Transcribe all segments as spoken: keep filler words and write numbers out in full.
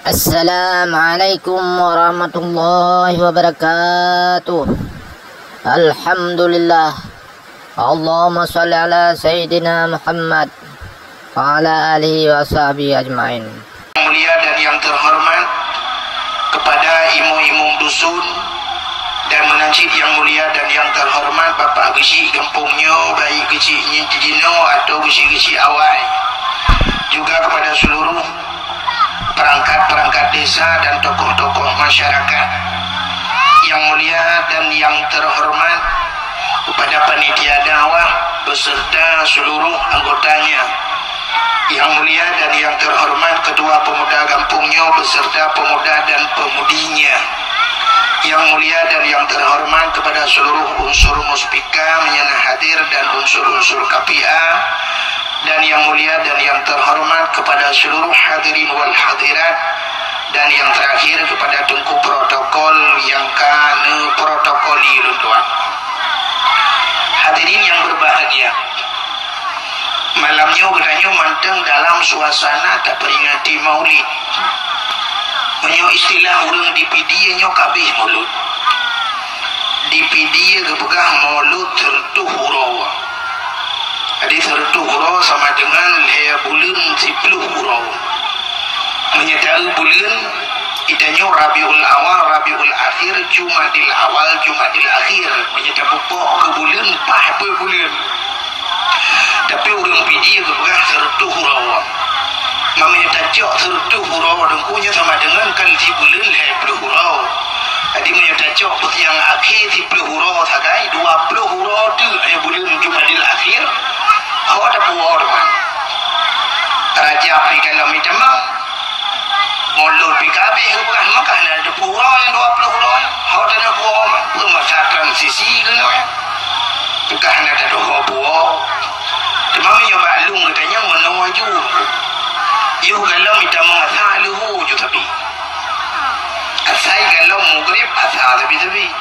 Assalamualaikum warahmatullahi wabarakatuh. Alhamdulillah. Allahumma shalli ala Sayyidina Muhammad wa ala alihi wa sahbihi ajmain. Yang mulia dan yang terhormat kepada imum-imum dusun dan meunan cit yang mulia dan yang terhormat Bapak Geuchik gampông nyoe, baik Geuchik Jinoe atau Geuchik-Geuchik awai, juga kepada seluruh perangkat-perangkat desa dan tokoh-tokoh masyarakat. Yang mulia dan yang terhormat kepada panitia dakwah beserta seluruh anggotanya. Yang mulia dan yang terhormat ketua pemuda gampông nyoe beserta pemuda dan pemudinya. Yang mulia dan yang terhormat kepada seluruh unsur Muspika meunyo na hadir dan unsur-unsur K P A, dan yang mulia dan yang terhormat kepada seluruh hadirin wal hadirat, dan yang terakhir kepada teungku protokol nyang ka neuprotokoli ulôn tuan. Hadirin yang berbahagia, malam nyoe geutanyoe mantong dalam suasana taperingati Maulid. Meunyoe istilah ureuëng di Pidie nyoe ka abéh mulod. Di Pidie geupeugah mulod sireutôh uroe. Jadi sireutôh uroe sama dengan lhée buleuen siplôh uroe. Meunyoe taeu buleuen, geutanyoe Rabiul Awal, Rabiul Akhir, Jumadil Awal, Jumadil Akhir. Meunyoe tapupok keu buleuen, paih peuet buleuen. Tapi ureuëng Pidie geupeugah sireutôh uroe. Meunyoe tacok sireutôh uroe teungku nyoe sama dengan kan sibuleuen lhée plôh uroe. Jadi meunyoe tacok nyang akhé siplôh uroe sagai, dua plôh uroe teuk lhée buleuen Jumadil Akhir, ho tapuwoe teuma. Rajab ni kalau meutamong, mulod pih ka abéh geupeugah, maka hana teupuwoe nyang dua plôh uroe. Ho teupuwoe, peue masa transisi keunoe. Teuka hana tatuho buo. Teuma meunyoe bak lôn geutanyoe meunoe ju. Yoh galom mita meungasa leuho ju sabe. Asai galom mugrib asa sabe-sabe.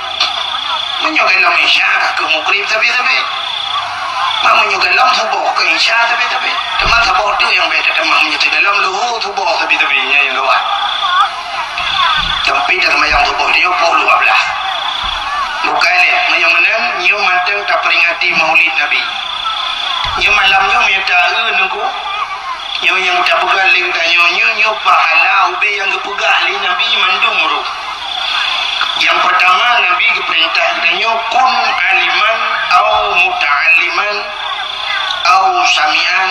Meunyoe galom isya ka keuh mugrib sabe-sabe. Ma meunyoe galom suboh keuh isya sabe-sabe. Teuma saboh teuk nyang beda teuma meunyoe teugalom leuho suboh sabe-sabe nyan nyang luwah. Sampai taseumayang suboh nyoe poh dua belas. Bukai lé, meunyoe meunan, nyoe mantong taperingati Maulid Nabi. Nyoe malam nyoe meunyoe taeu nunggu, nyoe nyang tapeugah lé geutanyoe nyoe, nyoe pahala ubé nyang geupeugah lé Nabi mandum rôh. Nyang peurtama, Nabi geupeurintah geutanyoe, "Kun aliman au muta'alliman au sami'an."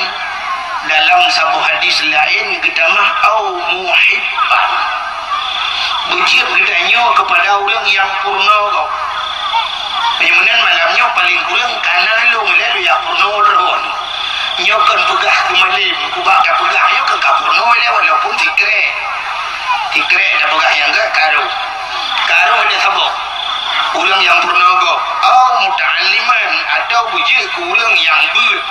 Dalam saboh hadis laén geutamah, "Au muhibban." Beujeuet geutanyoe keupada ureuëng nyang peurunoe gob. Meunyoe meunan malam nyoe paleng kureueng kana lôn lé lôn jak peurunoe droeneuh. Nyoe kon peugah keumalém, kubak tapeugah nyoe kon ka peurunoe lé walaupun sikrek. Sikrek tapeugah nyang gét karoh. Karoh lé saboh. Ureuëng nyang peurunoe gob, au muta'alliman, atawa beujeuet keu ureuëng nyang beuet.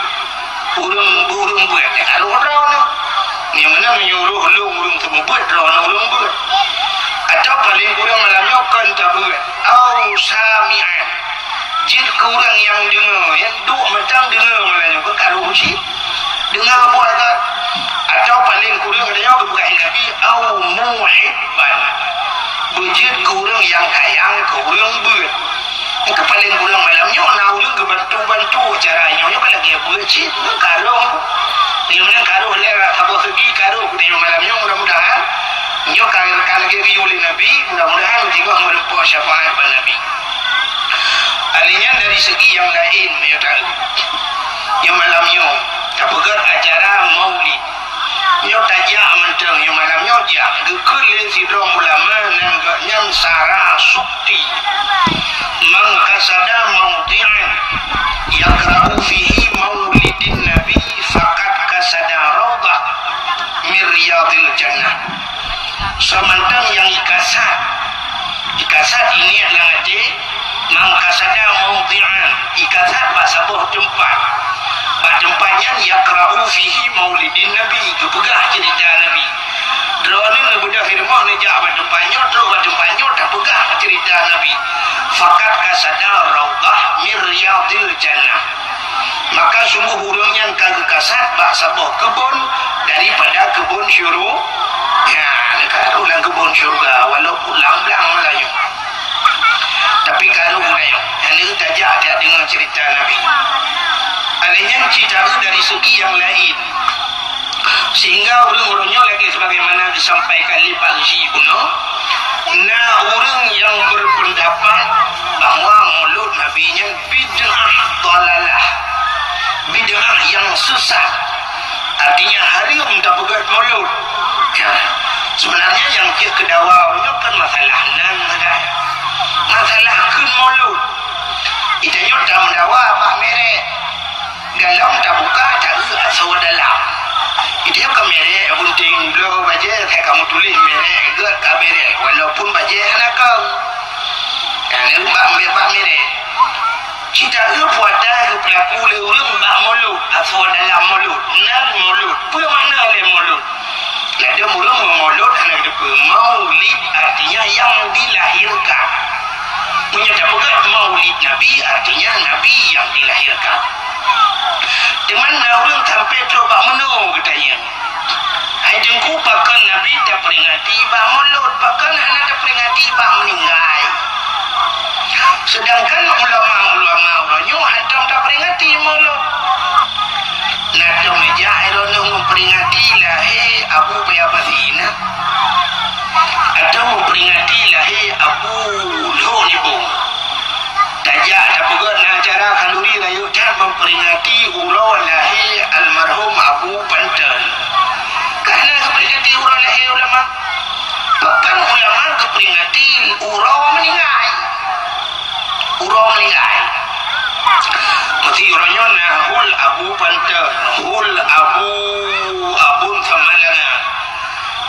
Ureuëng, ureuëng beuet, eh, ka lôn droeneuh. Nyang meunan meunyoe roh lôn ureuëng seumeubeuet, droeneuh ureuëng beuet. Atawa paleng kureueng malam nyoe kon tabeuet. Au sami'an. Jeuet keu ureuëng nyang deungoe, nyang duek mantong deungoe malam nyoe, kon ka lôn cit. Deungoe buet ka. Atawa paleng kureueng geutanyoe geupeugah Nabi, au muhibban. Beujeuet keu ureuëng nyang sayang keu ureuëng beuet. Nyang keu paleng kureueng malam nyoe na ureuëng geubantu-bantu acara nyoe, nyoe ka lagée beuet cit, nyoe karoh. Nyoe meunan karoh lé rot saboh segi karoh di malam nyoe, mudah-mudahan nyoe ka, ka lagée geuyue lé Nabi, mudah-mudahan singoh meureumpok syafaat bak Nabi. Alèh nyan dari segi nyang laén meunyoe taeu. Nyoe malam nyoe tapeugét acara Maulid. Nyoe tajak mantong, nyoe malam nyoe jak geukheun lé sidroe ulama nan gobnyan Sara Sukti. "Man qasada maudhi'an yaqra'u fihi maulidin nabi faqad qasada raudhah min riyadhil jannah." Soe mantong nyang ikasat, ikasat iniet lam até, "Man qasada maudhi'an", ikasat bak saboh teumpat. Bak teumpat nyan yaqra'u fihi maulidin nabi, geupeugah ceurita Nabi. Droeneuh neubeudôh i rumoh neujak bak teumpat nyoe, trok bak teumpat nyoe tapeugah ceurita Nabi. Faqad qasada raudhah min riyadhil jannah. Maka sungguh ureuëng nyan ka geukasat bak saboh keubon daripada keubon syuru-, ya, neuka segi nyang laén. Sehingga ureuëng-ureuëng nyoe lagée sebagaimana disampaikan lé Pak Geuchik bunoe, na ureuëng nyang berpendapat bahwa Maulud Nabi nyan bid'ah dhalalah, bid'ah nyang sesat. Artinya hareuem tapeugét Maulud. Ya. Sebenarnya nyang jeuet keu dawa nyoe kan masalah nan sagai. Masalah kheun Maulud. Geutanyoe tameudawa bak mirek. Galom tabuka, taeu asoe dalam. Geutanyoe ka mirek, bunting bloe bajée, hai kamoe tuléh mirek gét ka mirek, walaupun bajée hana kong. Ka bak, bak mirek. Cit taeu puata geupeulaku lé ureuëng bak Maulud, asoe dalam Maulud, nan Maulud. Peue makna lé Maulud? Ladôm ureuëng meumolot hana geuteupeue. Maulid artinya yang dilahirkan. Meunyoe tapeugah Maulid Nabi, artinya Nabi yang dilahirkan. Teuma na ureuëng sampoe trok bak meunoe geutanyong, "Hai Teungku, pakon Nabi taperingati bak molot, pakon hana taperingati bak meuninggai?" Sedangkan ulama-ulama uroe nyoe hantom taperingati molot. Na tom ijak droeneuh meuperingati lahé Abu Paya Pasi na. Atau meuperingati lahé Abu Lhok Nibong. Tajak tapeugét na acara khanduri rayeuk that meuperingati uroe lahé almarhum Abu Panton. Ka hana geuperingati uroe lahé ulama. Pakon ulama geuperingati uroe meuninggai. Uroe meuninggai. Meusi uroe nyoe na hul Abu Panton, hul Abu Abon Samalanga.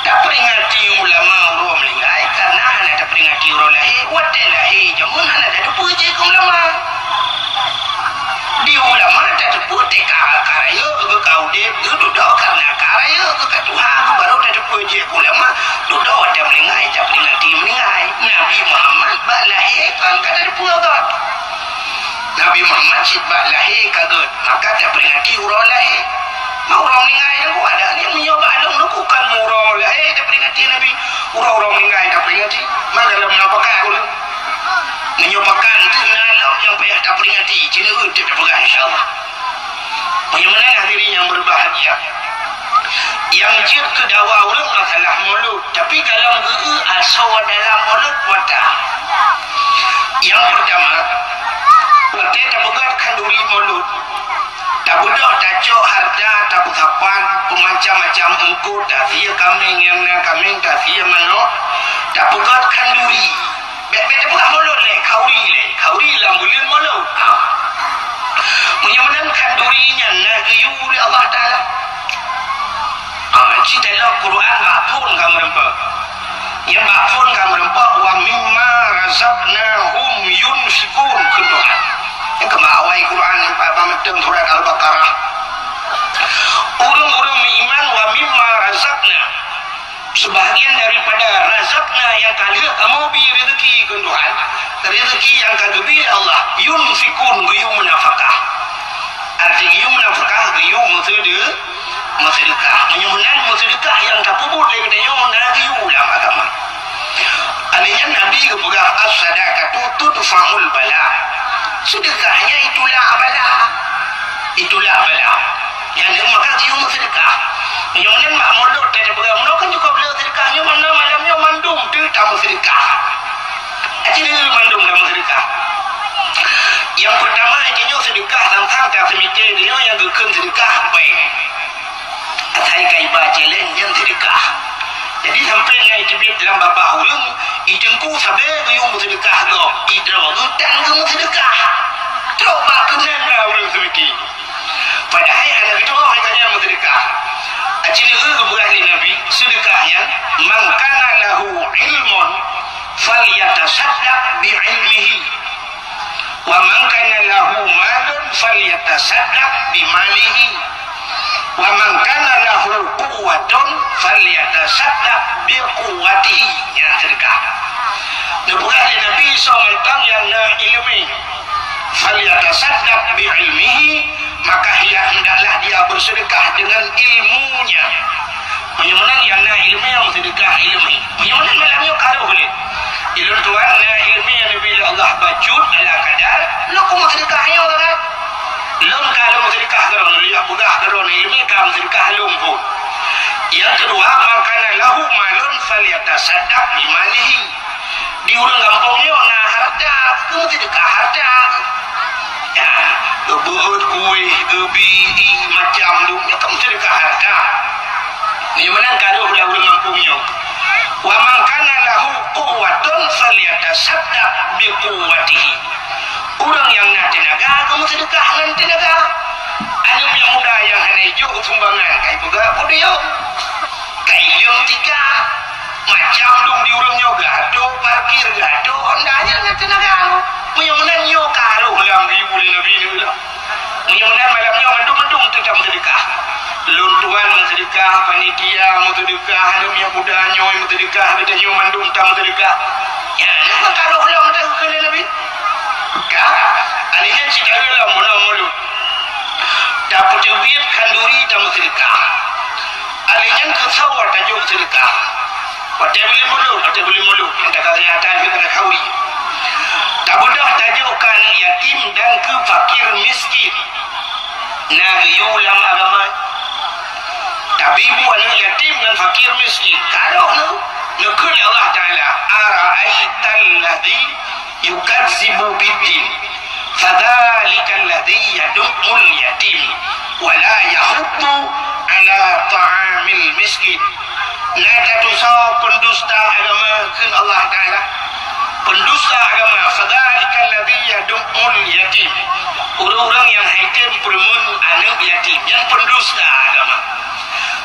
Taperingati ulama uroe meuninggai karena hana taperingati uroe lahé. Watée lahé jameun hana tateupeue jeuet keu ulama. Di ulama tateupeue teuka ka rayeuk, geuka udeb, geududoe karena ka rayeuk, geuka tuha, geubarô tateupeue jeuet keu ulama. Dudoe watée meuninggai taperingati meuninggai. Nabi Muhammad bak lahé kon ka tateupeue gét. Nabi Muhammad cit bak lahé ka gét, maka taperingati uroe lahé. Ma uroe meuninggai nyan ku ada ni meunyoe bak lôn nyoe ku kan uroe lahé taperingati Nabi, uroe-uroe meuninggai taperingati. Ma dalam na pakat ulôn. Meunyoe pakat teuh na lom nyang payah taperingati, cit nyoe teuk tapeugah insya Allah. Meunyoe meunan hadirin yang berbahagia, nyang jeuet keu dawa ulôn masalah molot, tapi galom geu-eu asoe dalam molot puata. Nyang peurtama, watée tapeugét khanduri molot, tabeudôh tacok hareuta, tapeusapat, peumacam-macam eungkôt, tasie kaméng nyang na kaméng, tasie manok, tapeugét khanduri. Bék, bék tapeugah molot lé, khauri lé, khauri lam buleuen molot. Ha. Meunyoe meunan khanduri nyan na geuyue lé Allah Taala. Ha, cit lom Quran bak phon ka meureumpok. Nyang bak phon ka meureumpok, "Wa mimma razaqnahum yunfiqun," kheun Tuhan. Nyang keumah awai Quran bak, bak meuteung surat Al-Baqarah. Ureuëng-ureuëng meuiman, "Wa mimma razaqna," sebahagian daripada razaqna nyang ka lheueh kamoe bi rezeki kheun Tuhan, rezeki nyang ka geubi lé Allah, yunfiqun, geuyue meunafakah. Arti geuyue meunafakah, geuyue meuseude-, meuseudeukah. Meunyoe meunan meuseudeukah nyang tapeubuet lé geutanyoe na geuyue lam agama. Alèh nyan Nabi geupeugah, "As-sadaqatu tudfa'ul bala." Seudeukah nyan itulak bala. Itulak bala. Nyan maka geuyue meuseudeukah. Meunyoe meunan bak molot tapeugah, "Meunoe kan cukup le seudeukah nyoe, mana malam nyoe mandum teuh tameuseudeukah." Aci le mandum tameuseudeukah. Nyang peurtama, geutanyoe seudeukah sang-sang ka seumike geutanyoe nyang geukheun seudeukah bank. Asai ka iba challenge nyan seudeukah. Jadi sampoe ngai teubiet lam babah ureuëng, i teungku sabe geuyue meuseudeukah gob, i droe geuh tan geumeuseudeukah. Trok bak keunan na ureuëng seumike. Padahai hana geutu'oh hai ka nyan meuseudeukah. Aci neu geupeugah lé Nabi, seudeukah nyan, "Man kana lahu ilmun falyatasaddaq bi ilmihi, wa man kana lahu malun falyatasaddaq bi malihi, wa man kana lahu quwwatun falyatasaddaq bi quwwatihi." Nyan seudeukah. Neupeugah lé Nabi, soe mantong nyang na ileumé, "Falyatasaddaq bi ilmihi," maka ia hendaklah dia bersedekah dengan ilmunya. Meunyoe meunan nyang na ileumé, meuseudeukah ileumé. Meunyoe meunan malam nyoe ka rôh lé. Ilôn tuan na ileumé nyang neubri lé Allah bacut ala kadar, lôn keumeuseudeukah nyoe kan? Lôn ka lôn meuseudeukah keu droeneuh, lôn jak peugah keu droeneuh, ileumèe ka meuseudeukah lôn phon. Nyang keudua, "Man kana lahu malun falyatasaddaq bimalihi." Di ureueng gampông nyoe na hareuta, keu meuseudeukah hareuta. Ya, geubeuet kueh, geubi, ié macam dum, nyoe keu meuseudeukah hareuta. Nyoe meunan ka lheueh lam ureueng gampông nyoe. "Wa man kana lahu quwwatun falyatasaddaq biquwwatihi." Ureueng nyang na teunaga, geumeuseudeukah ngon teunaga. Aneuk nyang muda nyang hana jok sumbangan, ka ipeugah peudiyok, ka ileueng tika, macam dum di ureueng nyoe, geuhadôh parkir, geuhadôh honda, nyan na teunaga. Meunyoe meunan nyoe ka harôh lam geuyue lé Nabi nyoe. Meunyoe meunan malam nyoe mandum-mandum teutab meuseudeukah. Lôn tuan meuseudeukah, panitia meuseudeukah, aneuk nyang muda nyoe meuseudeukah, geutanyoe mandum tam meuseudeukah. Nyan, nyan ka roh lom teuh keu lé Nabi. Ka, alèh nyan cit lom bunoe mulod. Tapeuteubiet khanduri tameuseudeukah. Alèh nyan keusoe tajok seudeukah. Watèe buleuen mulod, watèe buleuen mulod, nyang ka geunyata jeuet keu khanduri. Tabeudôh tajok keu aneuk yatim dan keu fakir miskin. Na geuyue lam agama. Tabibu aneuk yatim dan fakir miskin. Ka roh nyoe, neukheun lé Allah Taala, "Ara'aital ladzi yukadzibu biddin, fadzalikal ladzi yadu'ul yatim, wa la yahuddu ala ta'amil miskin." Na tatusoe peundusta agama, kheun Allah Taala. Peundusta agama, "Fadzalikal ladzi yadu'ul yatim." Ureueng-ureueng nyang han tem peureumeun aneuk yatim, nyan peundusta agama.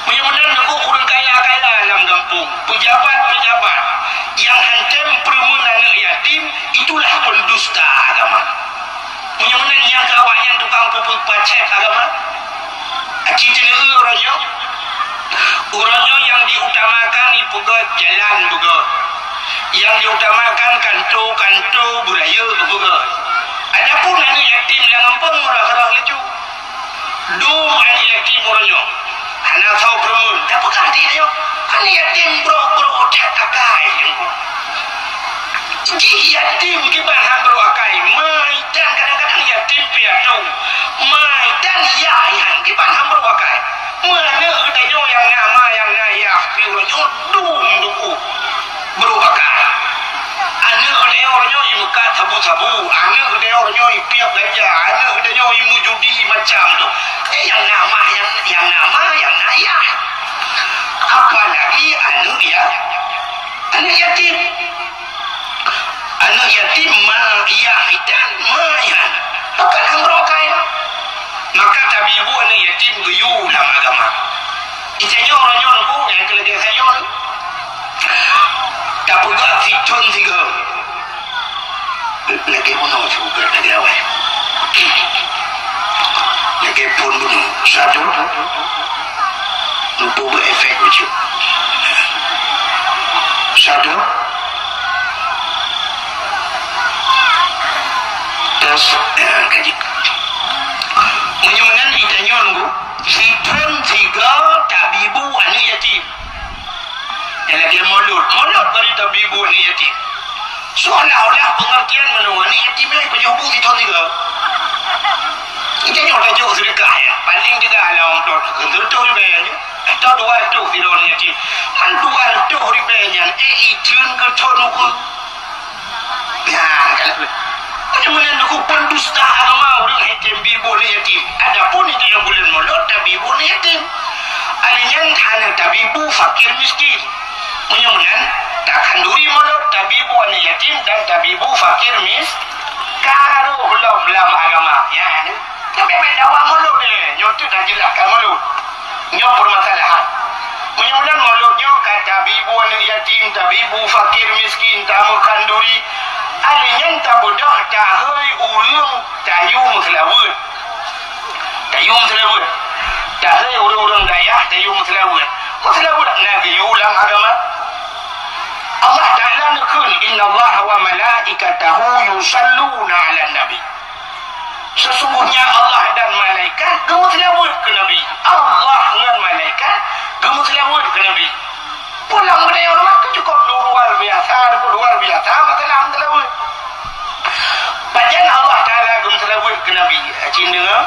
Meunyoe meunan neukheun ureueng kaya-kaya lam gampông, peujabat-peujabat nyang han tem peureumeun aneuk yatim, itulah peundusta agama. Meunyoe meunan nyang keu awaknyan tukang peupeue pacet agama, aci teuneuk uroe nyoe. Uroe nyoe nyang diutamakan ipeugöt jalan beugöt. Nyang diutamakan kanto-kanto beurayeuk beugöt. Adapun aneuk yatim lam gampông röh-röh laju. Dum aneuk yatim uroe nyoe hana soe peureumeun, tapeugah di nyoe, aneuk yatim brok-brok that akai nyoe. Jih yatim kiban han brok akai, ma itan kadang-kadang yatim piatu, ma itan yah nyan kiban han brok akai. Meuaneuk geutanyoe nyang na ma nyang na yah pih uroe nyoe dum duku. Brok akai. Aneuk geutanyoe nyoe imeukat sabu-sabu, aneuk geutanyoe nyoe ipiep ganja, aneuk geutanyoe imeujudi macam tu. Eh, nyang na ma, nyang, nyang na ma, nyang na yah. Apalagi aneuk ya-, aneuk yatim. Aneuk yatim ma yah itan, ma yah. Pakon han brok akai. Maka tabibu aneuk yatim geuyue lam agama. Itanyoe uroe nyoe nunggu nyang keu lagèe tanyoe. Tapeugah sithôn sigoe. Lagèe bunoe cuba lagèe awai. Lagèe phôn bunoe. Satu. Lupa berefek lucu. Satu. Tes. Ya, kaji. Meunyoe meunan itanyoe nunggu. Sithôn sigoe tabibu aneuk yatim. Nyang lagèe mulod. Mulod bari tabibu aneuk yatim. Seolah-olah pengertian meunoe, aneuk yatim nyan pajoh bu sithôn sigoe. Itanyoe tajok seudeukah, ya. Paléng juga lam amplop. Seureutôh ribèe nyan. Atau dua reutôh sidroe aneuk yatim. Kan dua reutôh ribèe nyan, eh, ijeuen keu thôn ukeue. Nyan, kan? Meunyoe meunan nunggu peundusta agama ureueng han tem bi bu aneuk yatim. Adapun itanyoe buleuen mulod tabibu aneuk yatim. Aneuk nyan hana tabibu fakir miskin. Meunyoe meunan, takhanduri mulod tabibu aneuk yatim dan tabibu fakir mis-, ka roh lom lam agama. Nyan, nyan bèk-bèk dawa mulod lé. Nyoe teuk tajeulaih ka mulod. Nyoe peumasalahan. Meunyoe meunan mulod nyoe ka tabibu aneuk yatim, tabibu fakir miskin, tamukhanduri. Aneuk nyan tabeudôh tahôi ureueng tayue meuseulaweuet. Tayue meuseulaweuet. Tahôi ureueng-ureueng dayah tayue meuseulaweuet. Meuseulaweuet na geuyue lam agama. Allah Taala neukheun, "Innallaha wa malaikatahu yusalluna 'alan nabi." Sesungguhnya Allah dan malaikat geumeuseulaweuet keu Nabi. Allah ngon malaikat geumeuseulaweuet keu Nabi. Pulang beliau rumah tu cukup luar biasa, luar biasa masalah meuseulaweuet. Pajan Allah Taala geumeuseulaweuet keu Nabi, cit deungoe,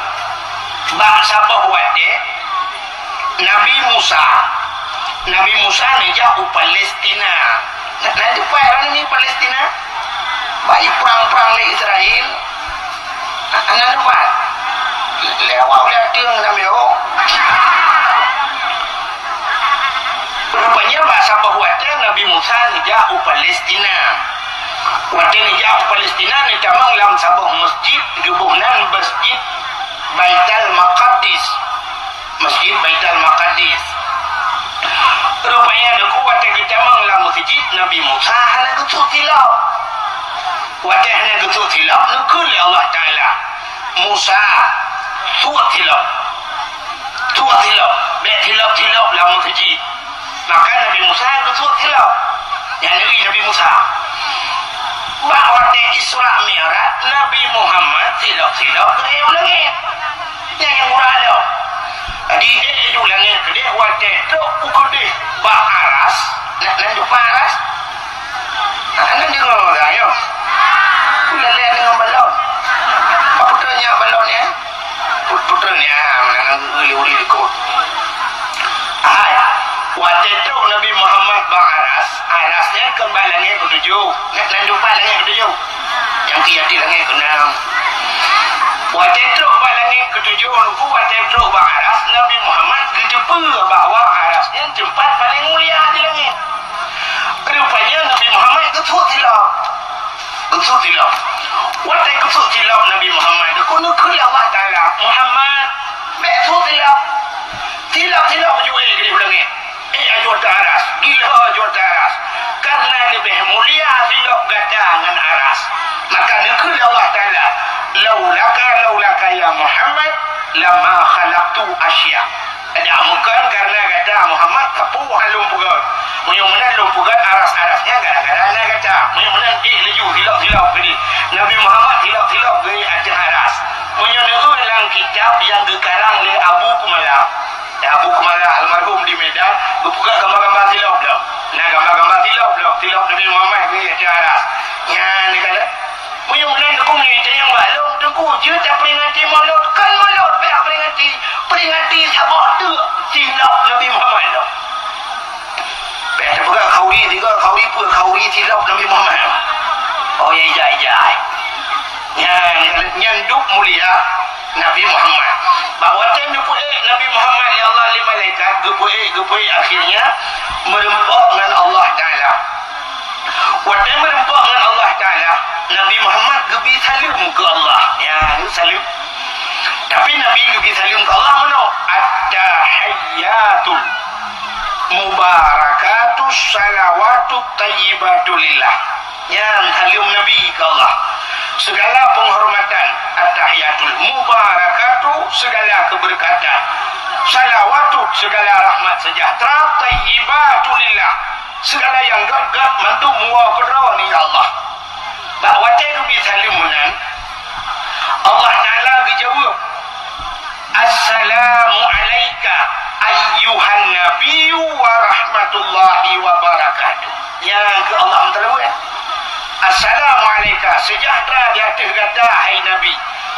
bak saboh watèe Nabi Musa, Nabi Musa neujak u Palestina. Na, na teupat ureueng nyan Palestina? Bak jiprang-prang lé Israel. Na, na teupat? Lé awak lé ateueng sampoe. Rupanya bak saboh watèe Nabi Musa neujak u Palestina. Watèe neujak u Palestina, neutamong lam saboh masjid, geuboh nan Masjid Baitul Maqdis. Masjid Baitul Maqdis. Rupanya, Teungku, watèe geutamong lam masjid, Nabi Musa hana geusut silop. Watèe hana geusut silop, neukheun lé Allah Taala, "Musa, sut silop. Sut silop. Bèk silop-silop lam masjid." Maka Nabi Musa geusut silop. Nyan neuri Nabi Musa. Bak watèe Isra Mi'raj, Nabi Muhammad silop-silop geuék u langèt. Nyan nyang gura lom. Jadi, ék duek langèt keudéh, watèe trok u keudéh bak aras, na, na duek bak aras. Hana deungoe, nyoe. Ulôn lé deungoe balon. Apa beutôi nyan balon nyan? Beutôi nyan, meunan ureueng likot. Hai, watèe trok Nabi Muhammad bak aras, aras nyan kon bak langèt keutujoh. Nyan, nyan duek bak langèt keutujoh. Nyang keu até langèt keunam. Watèe trok bak langèt keutujoh, Teungku, watèe trok bak aras, Nabi Muhammad geuteupeue bahwa aras nyan teumpat paleng mulia di langèt. Rupanya Nabi Muhammad geusut silop. Geusut silop. Watèe geusut silop Nabi Muhammad, Teungku, neukheun lé Allah Taala, "Muhammad, bèk sut silop. Silop-silop ju ék keudéh u langèt." Ék aju ateueh aras, gila aju ateueh aras. Karena leubeh mulia silop gata ngon aras. Maka neukheun lé Allah Taala, "Laulaka, laulaka ya Muhammad, lama khalaqtu asya." Adak meukon karena gata Muhammad, sapeue han lôn peugöt. Meunyoe meunan lôn peugöt aras-aras nyan gara-gara na gata. Meunyoe meunan ék laju silop-silop keudéh. Nabi Muhammad silop-silop geuék ateueh aras. Meunyoe neueu lam kitab nyang geukarang lé Abu Kumala, Abu Kumala almarhum di Medan, geupeugah gambar-gambar silop lom. Na gambar-gambar silop lom, silop Nabi Muhammad geuék ateueh aras. Nyan, neukalon. Meunyoe meunan Teungku, meunyoe itanyong bak lôn, Teungku, jeuet taperingati Maulud? Kon Maulud payah peringati. Peringati saboh teuk silop Nabi Muhammad lom. Bèk tapeugah khauri sigoe, khauri peue, khauri silop Nabi Muhammad. Oh, ya, ijai-ijai. Nyan, nyan duek mulia Nabi Muhammad. Bak watèe neupeuék Nabi Muhammad lé Allah lé malaikat, geupeuék, geupeuék, akhirnya meureumpok ngon Allah Taala. Watèe meureumpok ngon Allah Taala, Nabi Muhammad geubi saleuem keu Allah. Ya, saleuem. Tapi Nabi geubi saleuem keu Allah meunoe, "At-tahiyyatul mubarakatus salawatut thayyibatu lillah." Nyan saleuem Nabi keu Allah. Segala penghormatan, at-tahiyyatul mubarakatu, segala keberkatan, salawatu, segala rahmat sejahtera, thayyibatu lillah, segala nyang göt-göt mandum woe keudroe nibak Allah. Bak watèe geubi saleuem meunan, Allah Taala geujaweueb, "Assalamu alaika ayyuhan nabiyyu wa rahmatullahi wa barakatuh." Nyan keu Allah meuteulaweuet. "Assalamu alaika, sejahtera di ateueh gata, hai Nabi,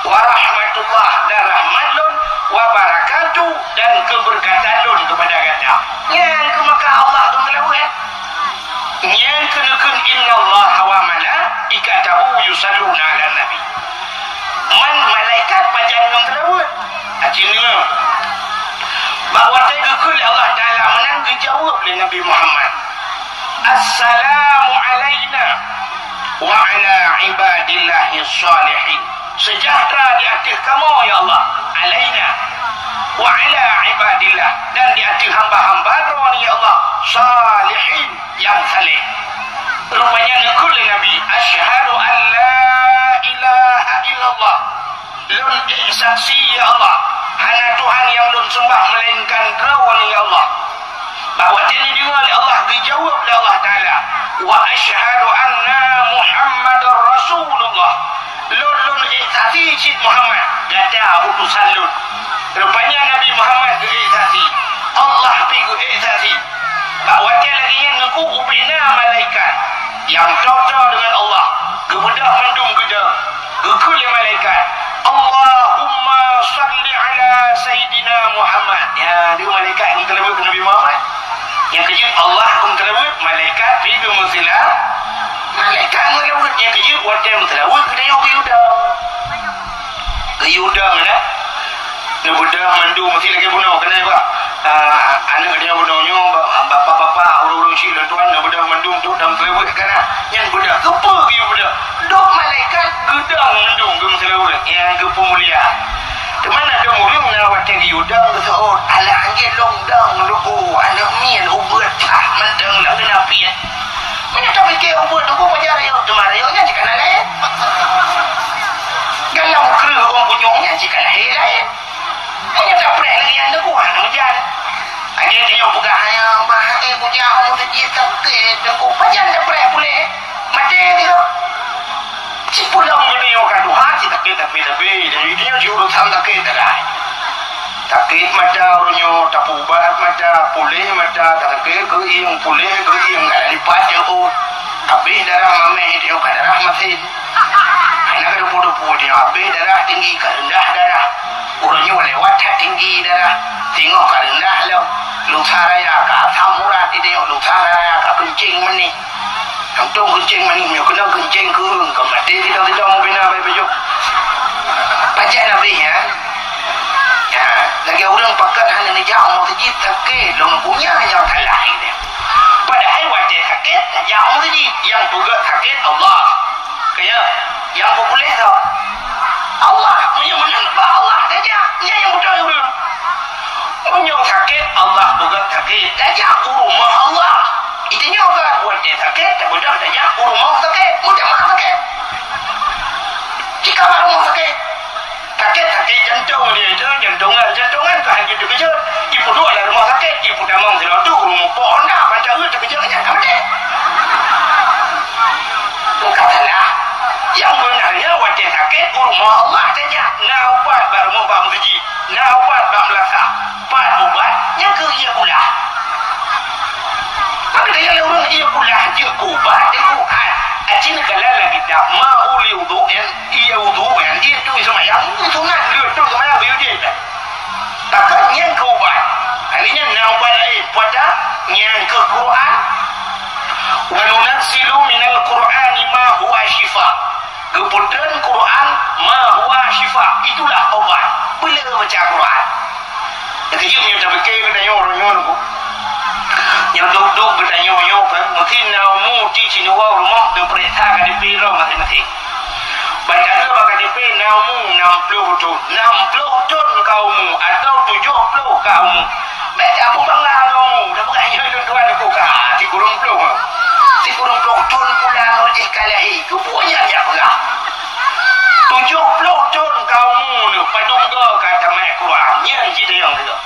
wa rahmatullah, dan rahmat lôn, wa barakatuh, dan keberkatan lôn kepada gata." Nyan keu maka Allah meuteulaweuet. Nyan keuh neukheun, "Innallaha wa malaikatahu yusalluna 'alan nabi." Man malaikat pajan ngon seulaweuet. Aci nyoe. Bak watèe geukheun lé Allah Taala meunan geujaweueb lé Nabi Muhammad, "Assalamu 'alaina wa 'ala 'ibadillahis shalihin." Sejahtera di ateueh kamoe, ya Allah, alaina, wa 'ala 'ibadillah, dan di ateueh hamba-hamba Droe ni, ya Allah, shalihin, nyang saleh. Rupanya neukheun lé Nabi, "Asyhadu an la ilaha illallah." Lôn ék saksi, ya Allah, hana Tuhan nyang lôn seumbah meulainkan Droe ni, ya Allah. Bak watèe neudeungoe lé Allah, geujaweueb lé Allah Taala, "Wa asyhadu anna Muhammadar Rasulullah." Lôn, lôn ék saksi cit Muhammad, gata utosan lôn. Rupanya Nabi Muhammad geuék saksi, Allah pih geuék saksi. Bak watèe lagèe nyan Teungku, ubé na malaikat nyang toe-toe deungon Allah, geubeudôh mandum geude, geukheun lé malaikat, "Allah Malaikat pi geumeuseula-, malaikat ngon laweuet nyang keujeuet watèe meuseulaweuet geutanyoe geuyue dong. Geuyue dong na. Neubeudoh mandum meusi lagèe bunoe keunan, bah. Ah, aneuk tanyoe bunoe nyoe, ba-, bapak-bapak, ureueng-ureueng syik lôn tuan, neubeudoh mandum tu dan meuseulaweuet ka na. Nyan beudoh, keupeue geuyue beudoh? Dok malaikat geudong mandum geumeuseulaweuet nyang geupeumulia. Teuma na dong ureueng na watèe geuyue dong geuseuôt, "Alah, anggét lôn dong, Teungku, aneuk miet ubeut pah mantong lam keunapiet." Meunyoe tapike ubeut Teungku pajan rayeuk, teuma rayeuk nyan cit ka na laén. Dalam kreueh ôn punyueng nyan cit ka lahé laén. Meunyoe tapreh lagèe nyan Teungku, hana meujan. Anggét tanyoe peugah, "Hai bah, eh, bujang, umu teujih sakét, Teungku." Pajan tapreh puléh? Maté teuh. Sipulang geutanyoe ka tuha, si sakét tapi-tapi, dan geutanyoe si urusan sakét dah. Sakét mata uroe nyoe, tapeuubat mata, puléh mata, ka sakét geuieng, puléh geuieng, ka lipat jeuôt. Habéh darah mamèh, tanyoe ka darah masin. Hana ka deupeu-deupeu, tanyoe habéh darah tinggi, ka reundah darah. Uroe nyoe lewat that tinggi darah, singoh ka reundah lom. Lusa raya ka asam urat, tanyoe lusa raya ka keuncéng meunéh. Tông keuncéng meunéh nyoe keunong keuncéng keueung, ka maté sidang-sidang mubina bai beujôh. Pajan habéh, ya? Ya, lagèe ureueng pakon hana neujak u meuseujid, sakét lôn punya nyang salah ini. Padahai watèe sakét tajak u meuseujid, nyang peugöt sakét Allah. Ka ya? Nyang peupuléh soe? Allah. Meunyoe meunan bak Allah tajak, nyan nyang beutôi ureueng. Meunyoe sakét, Allah peugöt sakét, tajak u rumoh Allah. Geutanyoe kan watèe sakét, tabeudôh tajak u rumoh sakét, meutamah sakét. Cit ka bak rumoh sakét. Sakét-sakét jantông dia, jantông, jantongan, jantongan ka han jeuet teukeujot. Ipeuduek lam rumoh sakét, ipeutamong sidroe teuk u rumoh pok Honda, panca ueh teukeujot nyan ka maté. Bukan salah. Nyang beuna nyan watèe sakét u rumoh Allah tajak. Na ubat bak rumoh bak meuseujid. Na ubat bak meulasah. Pat ubat nyang keu ié kulah. Maka gaya lé ureueng ié kulah jeuet keu ubat di Quran. Aci neukalon lagèe kitab, ma uli udhu nyan, ié udhu nyan, ié tu seumayang, sunat lheueh tu seumayang geuyue jeuet. Tapi nyan keu ubat. Artinya na ubat laén, pada nyan keu Quran. Wa nunazzilu minal Qur'ani ma huwa syifa. Geupeutreun Quran ma huwa syifa, itulah obat. Beu le baca Quran. Nyang keujeuet meunyoe tapike geutanyoe uroe nyoe, nyoe duek-duek geutanyoe nyoe kan, mungken na umu ti sinuwa rumoh teupeuriksa K T P droe maséng-maséng. Ban taeu bak K T P na umu nam ploh thon, nam ploh thon ka umu atau tujoh ploh ka umu. Bèk tapubangga ngon umu, tapeugah nyoe lôn tuan aku ka sikureueng ploh. Sikureueng ploh thon pula ngon jih ka lahé. Keupeue nyan jak peugah? Tujoh ploh thon ka umu neuh, padum goe ka tamat Quran. Nyan cit nyang sigoe.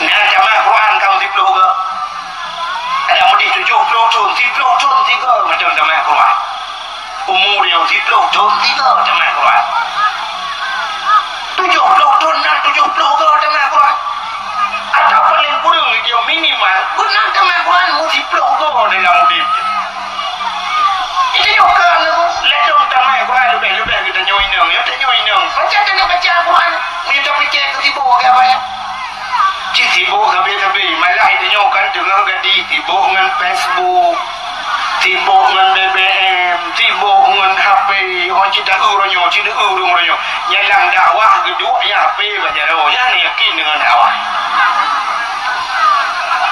Nyan tamat Quran ka meusiploh goe. Ada mudih tujoh ploh thon, siploh thon sigoe mantong tamat Quran. Umu dia siploh thon sigoe tamat Quran. Tujoh ploh thon nan tujoh ploh goe tamat Quran. Atau paléng kureueng dia minimal, beunang tamat Quran meusiploh goe dalam udép. Itu nyoe ka ladôm tamat Quran leubeh-leubeh geutanyoe inong, ya, tanyoe inong. Baca tanyoe baca Quran, meunyoe tapike keu sibuk, ya, Pak, ya. Cit sibuk sabe-sabe, malah tanyoe kan teungoh gadih sibuk ngon Facebook. Sibuk ngon B B M, sibuk ngon H P, oh, cit taeu uroe nyoe, cit taeu ureueng uroe nyoe. Nyan lam dakwah geuduek nyan H P bak jaroe, nyan yakin deungon dakwah.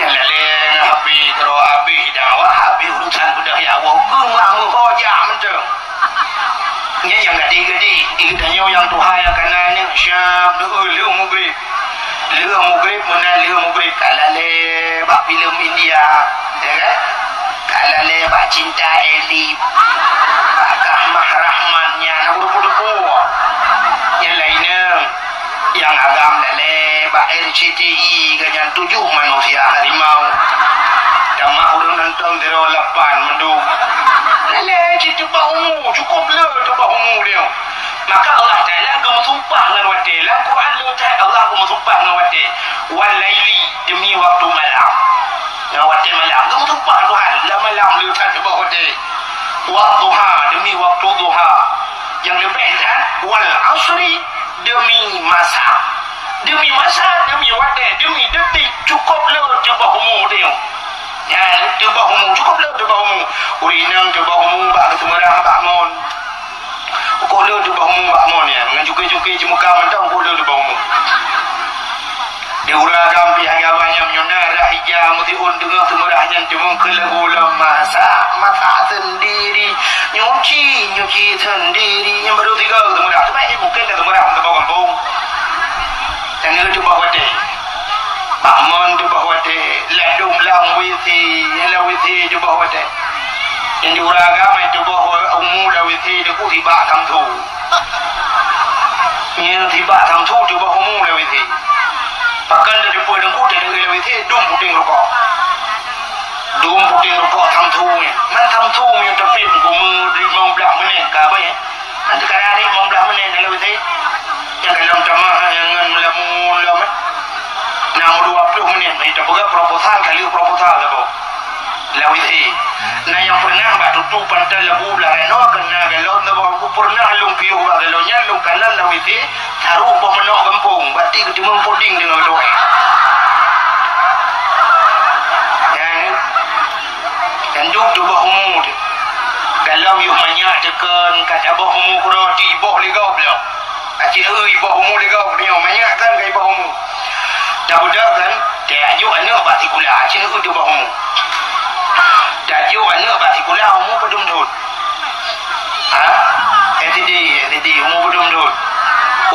Nyan lalé ngon H P, keudroe habéh dakwah, habéh urusan beudôh nyawa, keu mak meuho jak mantong. Nyan nyang gadih-gadih, di geutanyoe nyang tuha nyang kana nyoe, siap, lheueh, lheueh mugrib. Lheueh mugrib, meunan lheueh mugrib ka lalé bak filem India, ya kan? Ka lalé bak Cinta Elite, bak Kahmah Rahman nyan, hana peurepu-repu. Nyang laén, nyang agam lalé bak R C T I, ka nyan tujoh manusia harimau. Tamat ureueng nonton zero lapan mandum. Lalé cit teubak umu, cukôp le teubak umu dia. Maka Allah Taala geumeusumpah ngon watèe. Lam Quran le that Allah geumeusumpah ngon watèe. Wal laili, demi waktu malam. Ngon watèe malam. Geumeusumpah Tuhan lam malam le that teubak watèe. Wad duha, demi waktu duha. Nyang leubeh that, wal asri, demi masa. Demi masa, demi watèe, demi detik, cukôp le teubak umu dia. Teuboh umu, cukup le teuboh umu. Ureueng inong teuboh umu bak geuseumurah bak mon. Ukoh le teuboh umu bak mon nyan, ngon cuke-cuke jimeukam mantong ukoh le teuboh umu. Di ureueng agam pih agam nyan, meunyoe na rah ija meusiôn teungoh seumurah nyan, cuma keu lagu lom masak, masak sendiri. Nyuci, nyuci sendiri. Nyang baru tiga geuseumurah. Sebab nyan mungken dah seumurah meusaboh gampông. Nyang nyoe teuboh watèe. Bak mon teuboh watèe, ladôm lam W C, lam W C teuboh watèe. Nyang di ureueng agam teuboh umu lam W C teungku sibak samsu. Nyan sibak samsu teuboh umu lam W C. Pakon teudeungoe teungku teudeungoe lam W C dum puténg rukok. Dum puténg rukok samsu nyan. Man samsu nyan teupit umu limong blaih menit ka abéh. Nanti kadang hari lima belas menit dalam W C. Nyang dalam tamah nyang ngon melamun lom, eh. Enam dua puluh menit, mari tapeugah proposal, kali proposal saboh. Lam W C. Nah, nyang pernah bak tutu pantai labu belah reno kena galon saboh. Aku pernah lôn piôh bak galon nyan, lôn kalon lam W C, saru boh manok gampông, bati keutimong puding deungon tuai. Nyan, nyan juk teuboh umu teuh. Galom yoh manyak teukon ka taboh umu keudroe ti boh lé gob lom. Aci neu iboh umu lé gob nyoe manyak kan ka iboh umu. Tabeudôh kan, tajok aneuk bak sikula, aci neu teuboh umu. Tajok aneuk bak sikula umu padum thon? Ha? S D, S D, umu padum thon?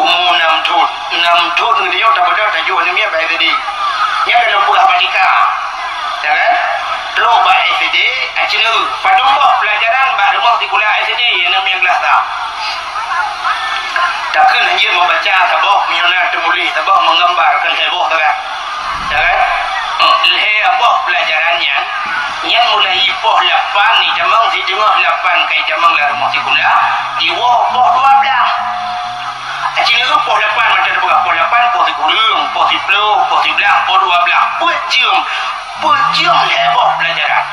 Umu enam thon. Enam thon geutanyoe tabeudôh tajok aneuk miet bak S D. Nyan ka lôn peugah bak tika. Ya kan? Trok bak S D, aci neu. Padum boh pelajaran bak rumoh sikula S D, aneuk miet glah sa. Takheun hanjeuet meubaca saboh, meunyoe na teumuléh saboh, meugambar keu lhèe boh sagai. Ya kan? Oh, lhèe boh pelajaran nyan, nyan mulai poh lapan itamong, siteungoh lapan ka itamong lam rumoh sikula, iwoe poh dua blaih. Aci neu poh lapan, mantong tapeugah poh lapan, poh sikureueng, poh siplôh, poh siblaih, poh dua blaih. Peuet jeuem, peuet jeuem lhèe boh pelajaran.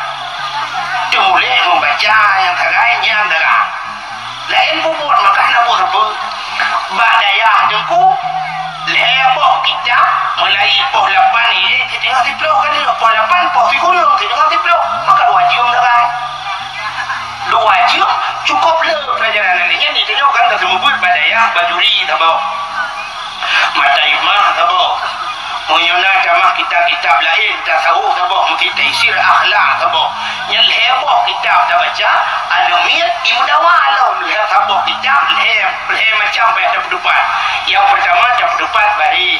Teumuléh meubaca nyang sagai, nyang sagai. Laén bubuet maka hana boh sapeue. Bak dayah teungku, lhèe boh kitab, mulai poh lapan ilèe siteungoh siplôh ka lheueh, poh lapan, poh sikureueng siteungoh siplôh, maka dua jeuem sagai. Dua jeuem cukôp le pelajaran nyan. Nyan tanyoe kan ka seumeubeuet bak dayah Bajuri saboh. Mata Hikmah saboh. Meunyoe na tamah kitab-kitab laén, tasawuf saboh, meuti Taisir Akhlak saboh. Nyan lhèe boh kitab tabaca, aneuk miet imeudawa lom lhèe saboh kitab, lhèe, lhèe macam payah tapeuteupat. Nyang peurtama tapeuteupat baréh.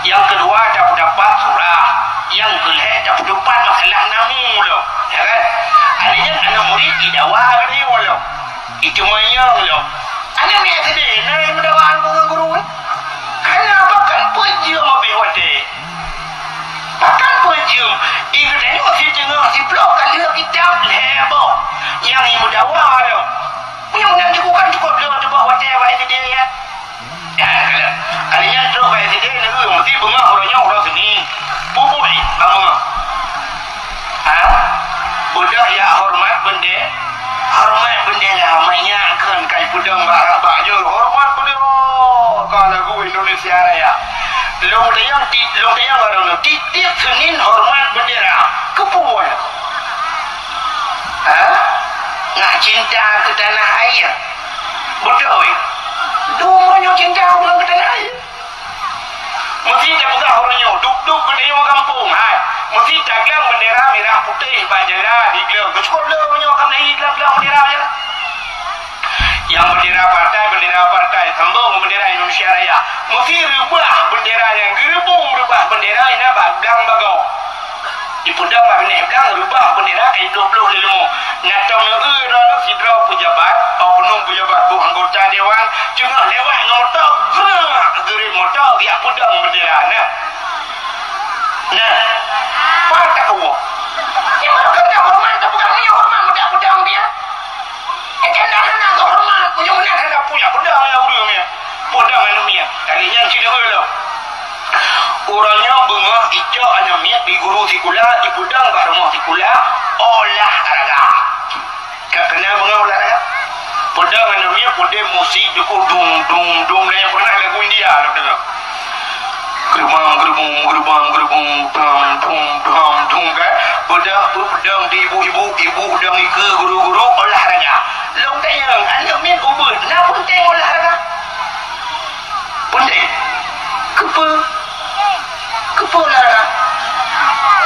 Nyang keudua tapeuteupat surah. Nyang keulhèe tapeuteupat masalah nahu lom. Ya kan? Aneuk nyan aneuk murit idawa geutanyoe lom. Itu manyang lom. Aneuk miet S D na imeudawa ngon guru, eh? Hana pakon peuet jeuem abéh watèe. Pakon peuet jeuem? Di geutanyoe siteungoh siplôh ka lheueh kitab lhèe boh. Nyang imeudawa lom. Meunyoe meunan cukôp kan cukôp lheueh teuboh watèe bak S D nyan. Ya, kalon. Kali nyan trok bak S D neu meusti beungoh uroe nyoe uroe Senin. Pupuk, eh, bangun. Ha? Beudôh ya hormat bende-, hormat bendera, manyak kheun kai peudong bak rabak nyoe, hormat bendera. Ka lagu Indonesia Raya. Lôn tanyong ti-, lôn tanyong barô nyoe, tiep-tiep Senin hormat bendera. Keupeue? Ha? Ngat cinta keu tanah air. Beutôi. Dum nyoe cinta ureueng keu tanah air. Meusti tapeugah uroe nyoe, dub-dub geutanyoe gampông, hai. Meusti taglang bendera mirah putéh bak jala diglang. Keucukôp le uroe nyoe ka meulayi glang-glang bendera jala. Nyang bendera partai, bendera partai, sambông ngon bendera Indonesia Raya. Meusti reubah bendera nyang geureubông, reubah bendera inan bak blang bagoe. Ipeudong bak binéh blang, reubah bendera ka ibloh-bloh lé leumô. Na tom neu-eu droeneuh sidroe peujabat, oknum peujabat, boh anggota dewan, teungoh lewat ngon moto, geureuk, geurem moto, geujak peudong bendera, nah. Nah. Pat tawoe. Nyoe kan hormat, tapeugah nyoe hormat, meudak peudong dia. Nyan hana geuhoreumat, meunyoe meunan hana puya peudong ya ureueng nyan. Peudong aneuk miet. Kali nyan cit deuh lom. Uroe nyoe beungoh icok aneuk miet di guru sikula, ipeudong bak rumoh sikula, olahraga. Ka keunong beungoh olahraga. Peudong aneuk miet peudeh musik dukung dung, dung, dung, nyang pernah lagu India lôn deungoe. Geurubam, geurubum, geurubam, geurubum, dam, dum, dam, dum, kan? Beudôh Ibu-ibu, ibu dong ikeue, guru-guru olahraga. Lôn tanyong, aneuk miet ubeut, na peunteng olahraga? Peunteng. Keupeue? Keupeue olahraga?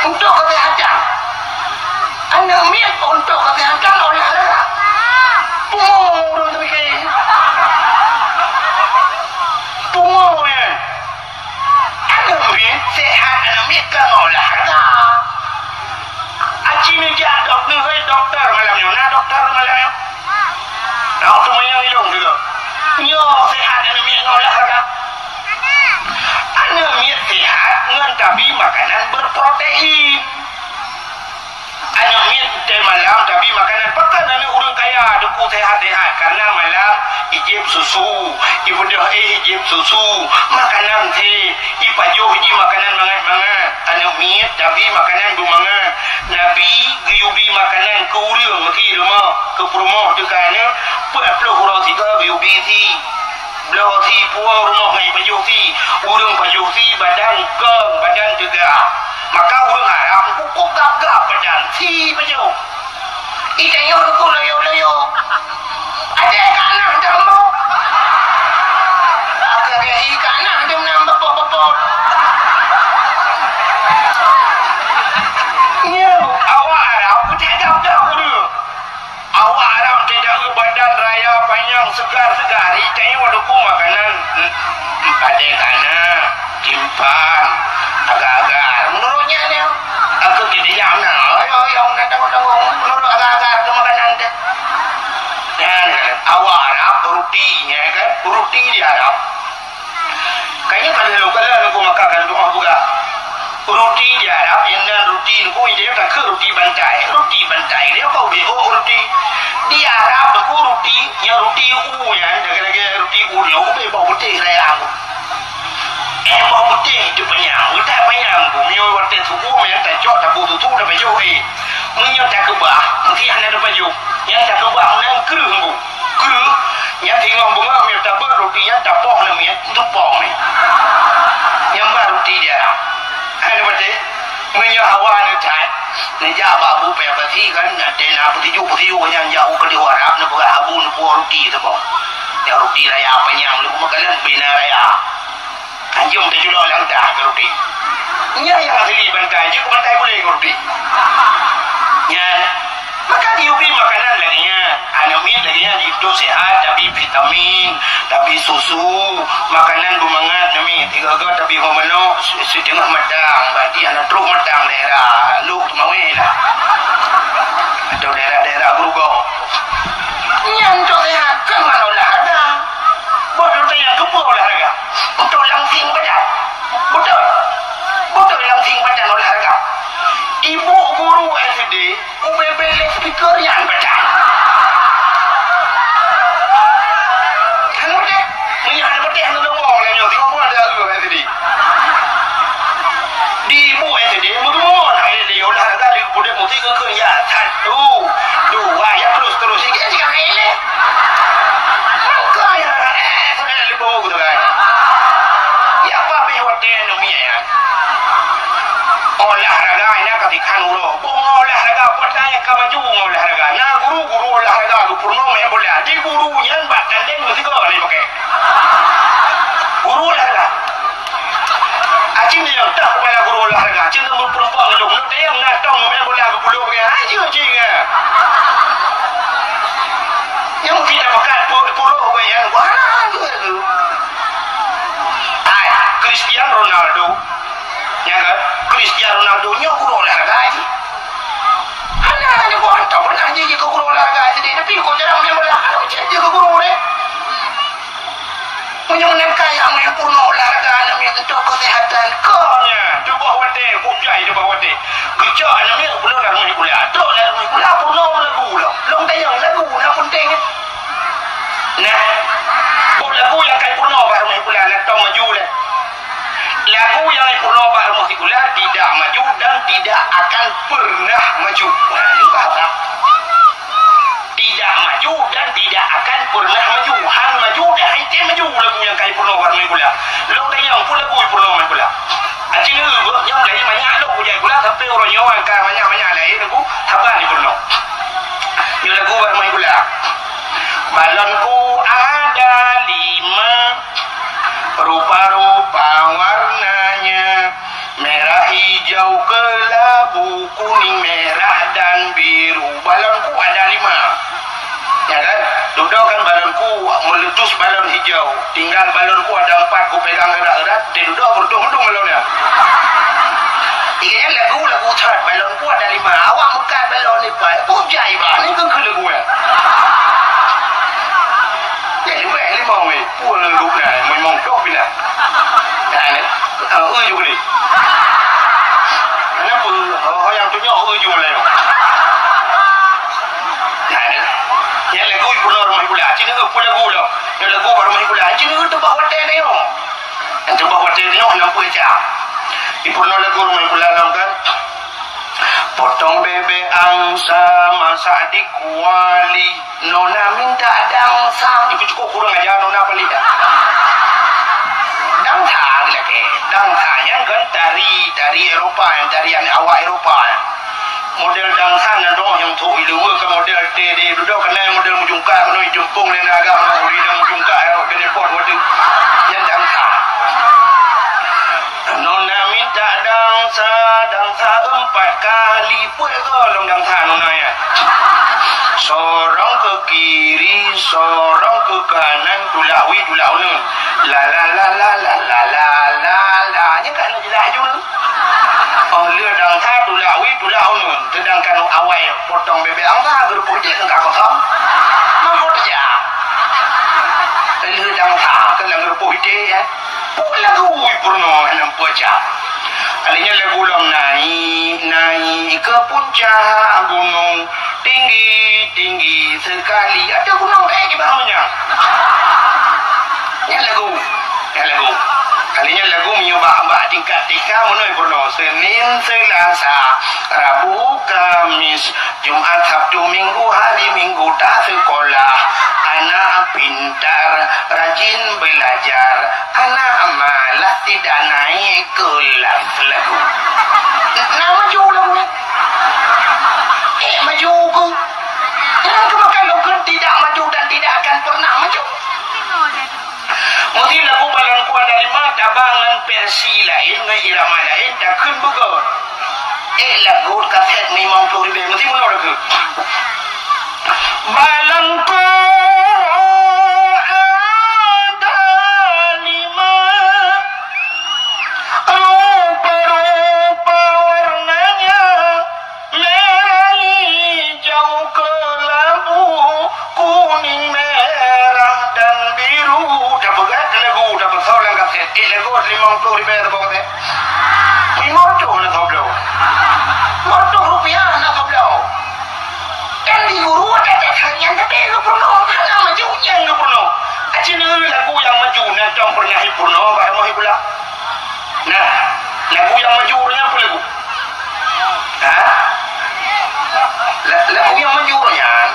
Untuk kesehatan. Aneuk miet untuk kesehatan olahraga. Pungo ureueng teupike. Pungo nyan. Aneuk miet sehat, aneuk miet keu olahraga. Aci neujak dok-, neuhôi dokto malam nyoe. Na dokto malam nyoe? Na dokto manyang ilong juga. Nyoe sehat aneuk miet ngon olahraga. Aneuk miet sehat ngon tabi makanan berprotein. Aneuk miet teuh malam tabi makanan, pakon aneuk ureueng kaya teungku sehat-sehat, karena malam ijieb susu, ibeudôh éh ijieb susu, makanan thé, ipajoh jih makanan mangat-mangat. Aneuk miet tabi makanan beumangat. Nabi geuyue bi makanan keu ureueng meusi rumoh, keu peurumoh teuka aneuk, peuet ploh uroe sigoe geuyue bi si. Bloe si puwoe rumoh ngon ipajoh si, ureueng pajoh si badan kong, badan teuga. Maka ureueng Arab kukôb gab-gab badan si pajoh. Itanyoe keu loyo-loyo. Ada kana dong mo. Aku gahi kana dong nam bepot-bepot. Nyo, awak Arab kucek gab-gab ureueng. Awak Arab teudawe badan raya panyang seugar-seugar, itanyoe dong keu makanan, hmm, hmm, padé kana, cimpan, agar-agar. Menurut nyan, ya, aku tidak jam na. Ayo, ayo, na tengok-tengok. Menurut agar-agar ke makanan teh. Nyan, awak Arab roti, ya kan? Roti di Arab. Kayaknya pada lo kala nunggu makan kan doa buka. Roti di Arab, yang nan roti nunggu, yang dia takut roti bantai. Roti bantai, dia kau bego roti. Di Arab aku roti, yang roti u, ya, lagi-lagi roti u, yang u bego putih raya aku. Eh, bawang putih itu panyang. Udah panyang, bu. Meunyoe watèe subuh, meunyoe tacok, tabu tutu, tapajoh, eh. Meunyoe takeubah, mungkin hana tapajoh. Nyang takeubah, meunan kreueh, bu. Kreueh, nyang singoh beungoh, meunyoe tabeuet roti nyan, tapoh namiet, tupong ni. Nyang ba roti dia. Hana patéh. Meunyoe hawa neucat, neujak bak Abu Payah Basi kan, na tena peusijuek-peusijuek nyang jak u keudeh Arab, neupeugah Abu neupuwoe roti saboh. Nyang roti raya panyang, leumoh meukalon bina raya. Anjong teujulo lam tah keu roti. Nyan nyang asli bantai, jeuet keu bantai bulèe keu roti. Nyan. Maka diubi makanan lagèe nyan. Aneuk miet lagèe nyan untuk sehat, tabi vitamin, tabi susu, makanan beumangat, aneuk miet. Tiga-tiga tabi ngon manok, si-, siteungoh matang, berarti hana trok matang daerah Lhokseumawe lah. Atau daerah-daerah Grogol. Nyan untuk sehat, kan ngon olahraga. Boh lôn tanya, keupeue olahraga? Untuk langsing badan. Beutôi. Beutôi langsing badan olahraga. Ibu guru S D, ubé-bé lé speaker nyan badan. Hana beuteh. Meunyoe hana beuteh, hana leuwong lagèe nyoe. Tengok bunoe ada guru S D. Di ibu S D, meurumoh, hai, di olahraga, di budek musik, keu, keu, ya, satu, dua, ya, terus, terus. Ini juga, hai, lé. Mangkanya, eh, saudara, lupa buku tu kan. Ya, apa habis watèe aneuk miet nyan? Olahraga, ini kasih kan uroe. Bunga olahraga, buat saya ka maju bunga olahraga. Nah, guru-guru olahraga, guru purno main bola. Di guru nyan bak tanding mesti gol ni pakai. Guru olahraga. Acing nyang tah kepala guru olahraga. Acing nang meupeurempuan ngon lôn. Lôn tanyong na tong main bola geupulo pakai. Ayo cing ah. Nyang mungkin dah pekat puluh, puluh pakai nyan. Wah, tu. Hai, Cristiano Ronaldo. Nyan kan? Cristiano Ronaldo nyoe guru olahraga jih. Hana, hana guru hantom pernah jih keu guru olahraga sideh. Tapi kok jarang main bola, hana cit jih keu guru deh. Meunyoe meunan kaya meunan purno olahraga aneuk miet untuk kesehatan. Kon nyan, tuboh watèe, bujai tuboh watèe. Geucok aneuk miet, pulôh lam rumoh sikula. Trok lam rumoh sikula, purno lagu lom. Lôn tanyong lagu, na peunteng. Nah, boh lagu nyang kai purno bak rumoh sikula, na tong maju lé. Lagu nyang kai purno bak rumoh sikula tidak maju dan tidak akan pernah maju. Nah, ni bahasa. Tidak maju dan tidak akan pernah maju. Han maju dan han tem maju lagu nyang kai purno bak rumoh sikula. Lôn tanyong peue lagu purno bak sikula. Acil nyoe, nyang laén banyak lôn kujak sikula, sampai uroe nyoe angka banyak-banyak laén aku, saban Hijau, kelabu, kuning, merah, dan biru. Balonku ada lima. Ya kan? Dudoe kan balonku meletus balon hijau. Tinggal balonku ada empat, kupegang erat-erat, di dudoe beruntung-untung balon nyan. Iya, lagu-lagu that, balonku ada lima. Awak meukat balon lipat. Peue jai bah, ni kan keu lagu nyan. Jadi, weh, limong, weh. Pue leudup na, memang doh pindah. Nah, ni, ah, eu ju geude. Kenapa? Ho, ho nyang tunyok eu ju mulai. Nah, ni. Nyan lagu i peurunoe rumoh sikula. Cina eu pue lagu lo. Nyan lagu bak rumoh sikula. Cina eu teubak watèe nyoe. Nyan teubak watèe nyoe, nam pue ca. I peurunoe lagu rumoh sikula lom kan. Potong bebek angsa masak di kuali. Nona minta dangsa. Itu cukup kurang ajar nona paling. Dangsa lagi. Dangsa nyan kan tari, tari Eropa, nyan tarian awak Eropa. Model dangsa nyan dong nyang thok ileue ke model T D dudoe kena model mujungka kena jempung lé naga kena uli dan mujungka ya kena pot waktu. Nyan dangsa. Nona minta dangsa, dangsa empat kali. Pue goh lom dangsa nona ya. Sorong ke kiri, sorong ke kanan, tulak wi, tulak uneun. La la la la la la la la la. Nyan kan jeulaih aju neu. Oh, lheueh dangsa tulak wi, tulak uneun. Sedangkan awai potong bebek angsa geureupoh jih ka kosong. Mampu teujak. Lheueh dangsa keulang geureupoh jih ya. Pue lagu i peurunoe hana meupeue cah. Kali nyan lagu lom naik, naik ke puncak gunung, tinggi, tinggi sekali. Ada gunung eh di bawah nyan. Nyan lagu, nyan lagu. Kali nyan lagu meunyoe bak, bak tingkat tiga meunoe i peurunoe. Senin, Selasa, Rabu, Kamis, Jumat, Sabtu, Minggu, hari Minggu tak sekolah. Anak pintar, rajin belajar. Anak malas, tidak naik kelas lagu. Nah, maju lagu ni. Eh, maju ke? Jangan cuma kalau tidak maju dan tidak akan pernah maju. Mesti lagu balon kuat dari mata bangan versi lain, ngon irama lain, takheun beugöt. Eh, lagu kaset limong ploh ribèe, mesti meunoe lagu. Balon kuat ada lima, rupa-rupa warnanya, merah, hijau, kelabu, kuning, merah, dan biru. Tapeugah lagu, tapeusau lam kaset. Eh, lagu limong ploh ribèe tapeugah kaset. Limong ploh na tabloe. Limong ploh rupiah na tabloe. Dan di guru ada tak nyan tapi gubernur. Hana maju nyan gubernur. Aceh ni lagu yang maju, nantong pernah purno, baru mau pula. Nah, lagu yang maju nyan apa lagu? Ha? La-, lagu nyang manjur nyan.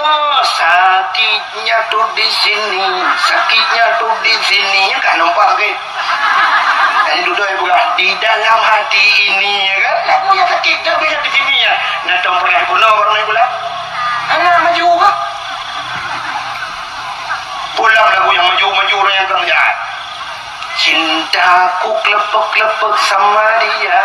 Oh, sakitnya tuh di sini, sakitnya tuh di sini. Nyan ka nampak ke? Dan dudoe peugah, "Di dalam hati ini," ya kan? Lagu nyang sakit tu biasa di sini, ya. Nah, tong pernah purno, pernah pula. Anak maju ke? Pulang lagu nyang maju, maju orang yang kerja. Cintaku klepek-klepek sama dia.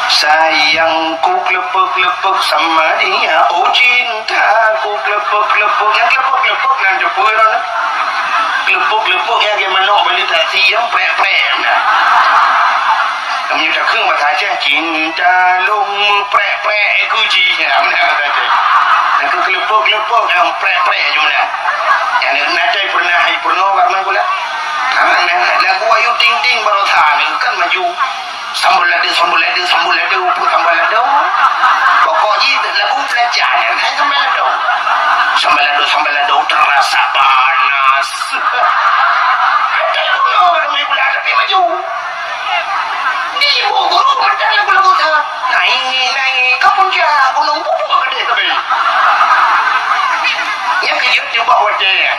Sayangku klepek-klepek sama dia. Oh, cintaku klepek-klepek. Nyang klepek-klepek nan jepui dah. Klepek-klepek nyang ke manok beli taksi yang prek-prek nah. Kamu tak kena bahasa Aceh, cinta lung prek-prek kuji. Ya, benar bahasa Aceh. Nak klepek-klepek yang prek-prek je benar. Yang nak pernah, pernah karena gula. Ha, nah, lagu Ayu Ting Ting baroesa ni kan maju. Sambal lada, sambal lada, sambal lada, apa sambal lada? Pokok jih lagu belajar ni, hai sambal lada. Sambal lada, sambal lada terasa panas. Ada guna ramai gula tapi maju. Di ibu guru macam lagu-lagu tak. Naik, naik ke puncak gunung pupuk gede tapi. Yang kejut jubah watèe.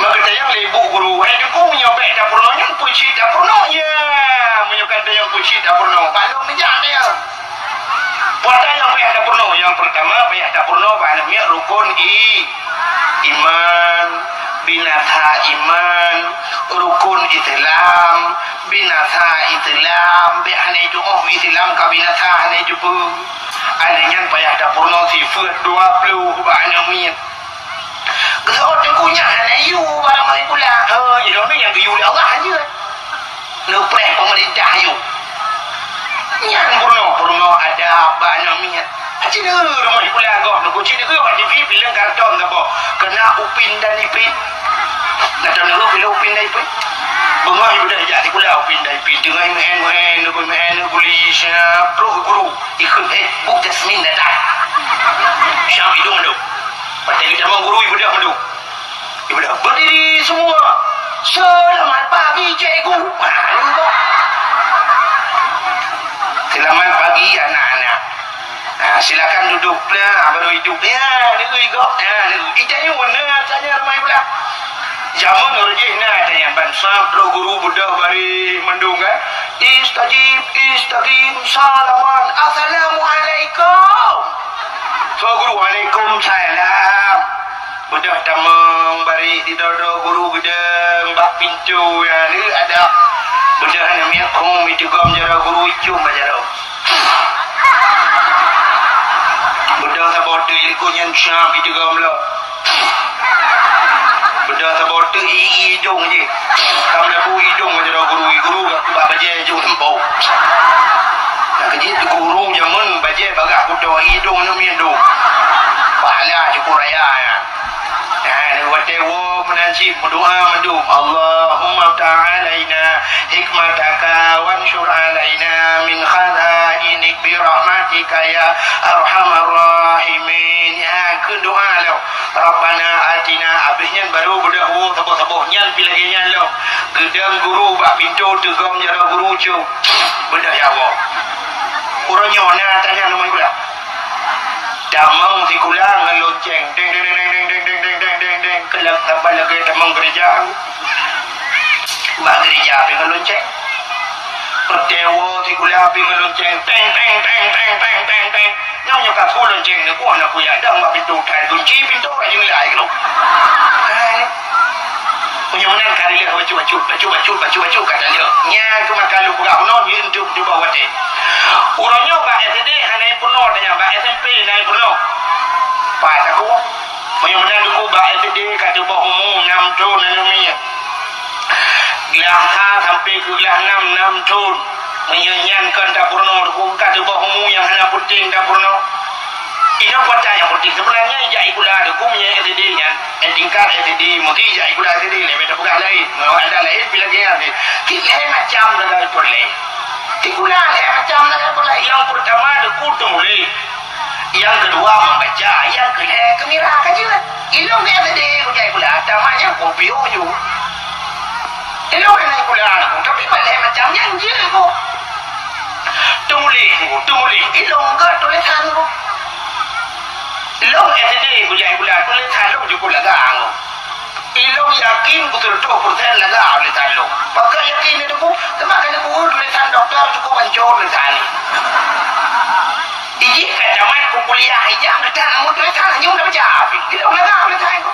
Maka tayang lé ibu guru, "Hai Teungku, meunyoe bèk tapeurunoe nyan, peue cit tapeurunoe?" "Ya, meunyoe ka tayang peue cit tapeurunoe, balong neujak tayang." Peue tayang bèk tapeurunoe, ya, Peurtama, payah tapeurunoe bak aneuk miet rukon i-, iman, binasa iman, rukon Islam, binasa Islam, bèk hana jeuet Islam ka binasa hana jeuet. Aneuk nyan payah tapeurunoe sifeuet dua ploh bak aneuk miet. Geuseuôt teungku nyan hana yue bak rumoh sikula. He, ilôn nyang geuyue lé Allah hanjeuet. Neupreh peumeurintah yue. Nyan peurunoe, peurunoe adab bak aneuk miet. Aci neueu rumoh sikula goh, neuku cit neueu bak T V, filem karton saboh. Keunan Upin dan Ipin. Nah, tahu neueu filem Upin dan Ipin? Beungoh yue beudôh jak sikula Upin dan Ipin. Teungoh meu'en-meu'en, neuku meu'en, neuku li siap, trok guru. Ikheun, "Eh, Bu Jasmin datang." Siap idong mandum. Watèe geutamong guru, ibeudôh mandum. Ibeudôh, "Berdiri semua. Selamat pagi, cikgu." Ha, nyan kok. "Selamat pagi, anak-anak. Ha, silakan duduk." Nah, baru iduek. Ya, nyan kok. Ya, nyan kok. Ijak nyoe na tanya ramai pula. Jameun ureueng jih na tanya ban sab, trok guru beudôh baréh mandum kan. Istajib, istajib, salaman. Assalamualaikum. Trok guru, "Waalaikumsalam." Beudôh tamong baréh di droe-droe guru geudong bak pintoe, ya, lé adab. Beudôh aneuk miet khueng meuteugom jaroe guru, icum bak jaroe. Beudôh saboh teuk likot nyan siap meuteugom lom. Beudôh saboh teuk i-i idong jih. Ka meulabu idong bak jaroe guru, guru ka keubah bajèe jih leumpô. Nah, keu jih guru jameun bajèe bagaih kuto idong aneuk miet dum. Pahala cukup raya, ya. Nah, watèe woe meunan cit meudoa mandum, "Allahumma iftah alaina hikmataka wansyur alaina min khazainik bi rahmatika ya arhamar rahimin." Ya, kheun doa lom. "Rabbana atina," abéh nyan baru beudôh woe saboh-saboh nyan pih lagèe nyan lom. Geudong guru bak pintoe teugom jaroe guru cok. Beudôh ya woe. Uroe nyoe na tanya nomor sikula. Tamong sikula ngon lonceng. Deng, deng, deng. Keulak saban lagèe tamong gereja. Bak gereja pih ngon lonceng. Watèe woe sikula pih ngon lonceng. Teng, teng, teng. Nyoe, nyoe ka su lonceng neuboh na kuya dong bak pintoe utai, gunci pintoe bak jeumila ai keunoe. Hai. Meunyoe meunan ka dilèe bacut-bacut, bacut-bacut, bacut-bacut ka talheueh. Nyan keuh maka lôn peugah bunoe nyoe untuk, untuk bak watèe. Uroe nyoe bak S D hana peurunoe, tanya bak S M P hana peurunoe. Pas aku. Meunyoe meunan aku bak S D ka teuboh umu enam thon aneuk miet. Glah sa sampai keu glah nam, nam thon. Meunyoe nyan kon tapeurunoe, teungku, ka teuboh umu nyang hana peunteng tapeurunoe. Inong kuasa nyang peunteng. Seubeunanya ijak sikula, teungku, meunyoe S D nyan, eh, tingkat S D, meusti ijak sikula S D, lé bèk tapeugah laén. Ngon adat laén, pih lagèe nyan. Cit lhèe macam sagai peureulèe. Sikula lhèe macam sagai peureulèe. Nyang peurtama, teungku, teumuléh. Nyang keudua, membaca. Nyang keulhèe, keumira ka jeuet. Ilôn S D kujak sikula, tamat nyang kopi uju. Ilôn hana sikula, tapi ban lhèe macam nyan jeuet ku. Teumuléh ku, teumuléh. Ilôn gèt tulésan ku. Ilôn S D kujak sikula, tulésan lôn jukuk lagak ku. Ilôn yakin ku seureutôh persen lagak tulésan lôn. Pakon yakin nyan ku? Sabab ka lôn tulésan dokto cukup hancô tulésan. Ijih ka tamat ku kuliah, ijak geutanyoe meutulésan hana tabaca. Ilôn lagak tulésan ku.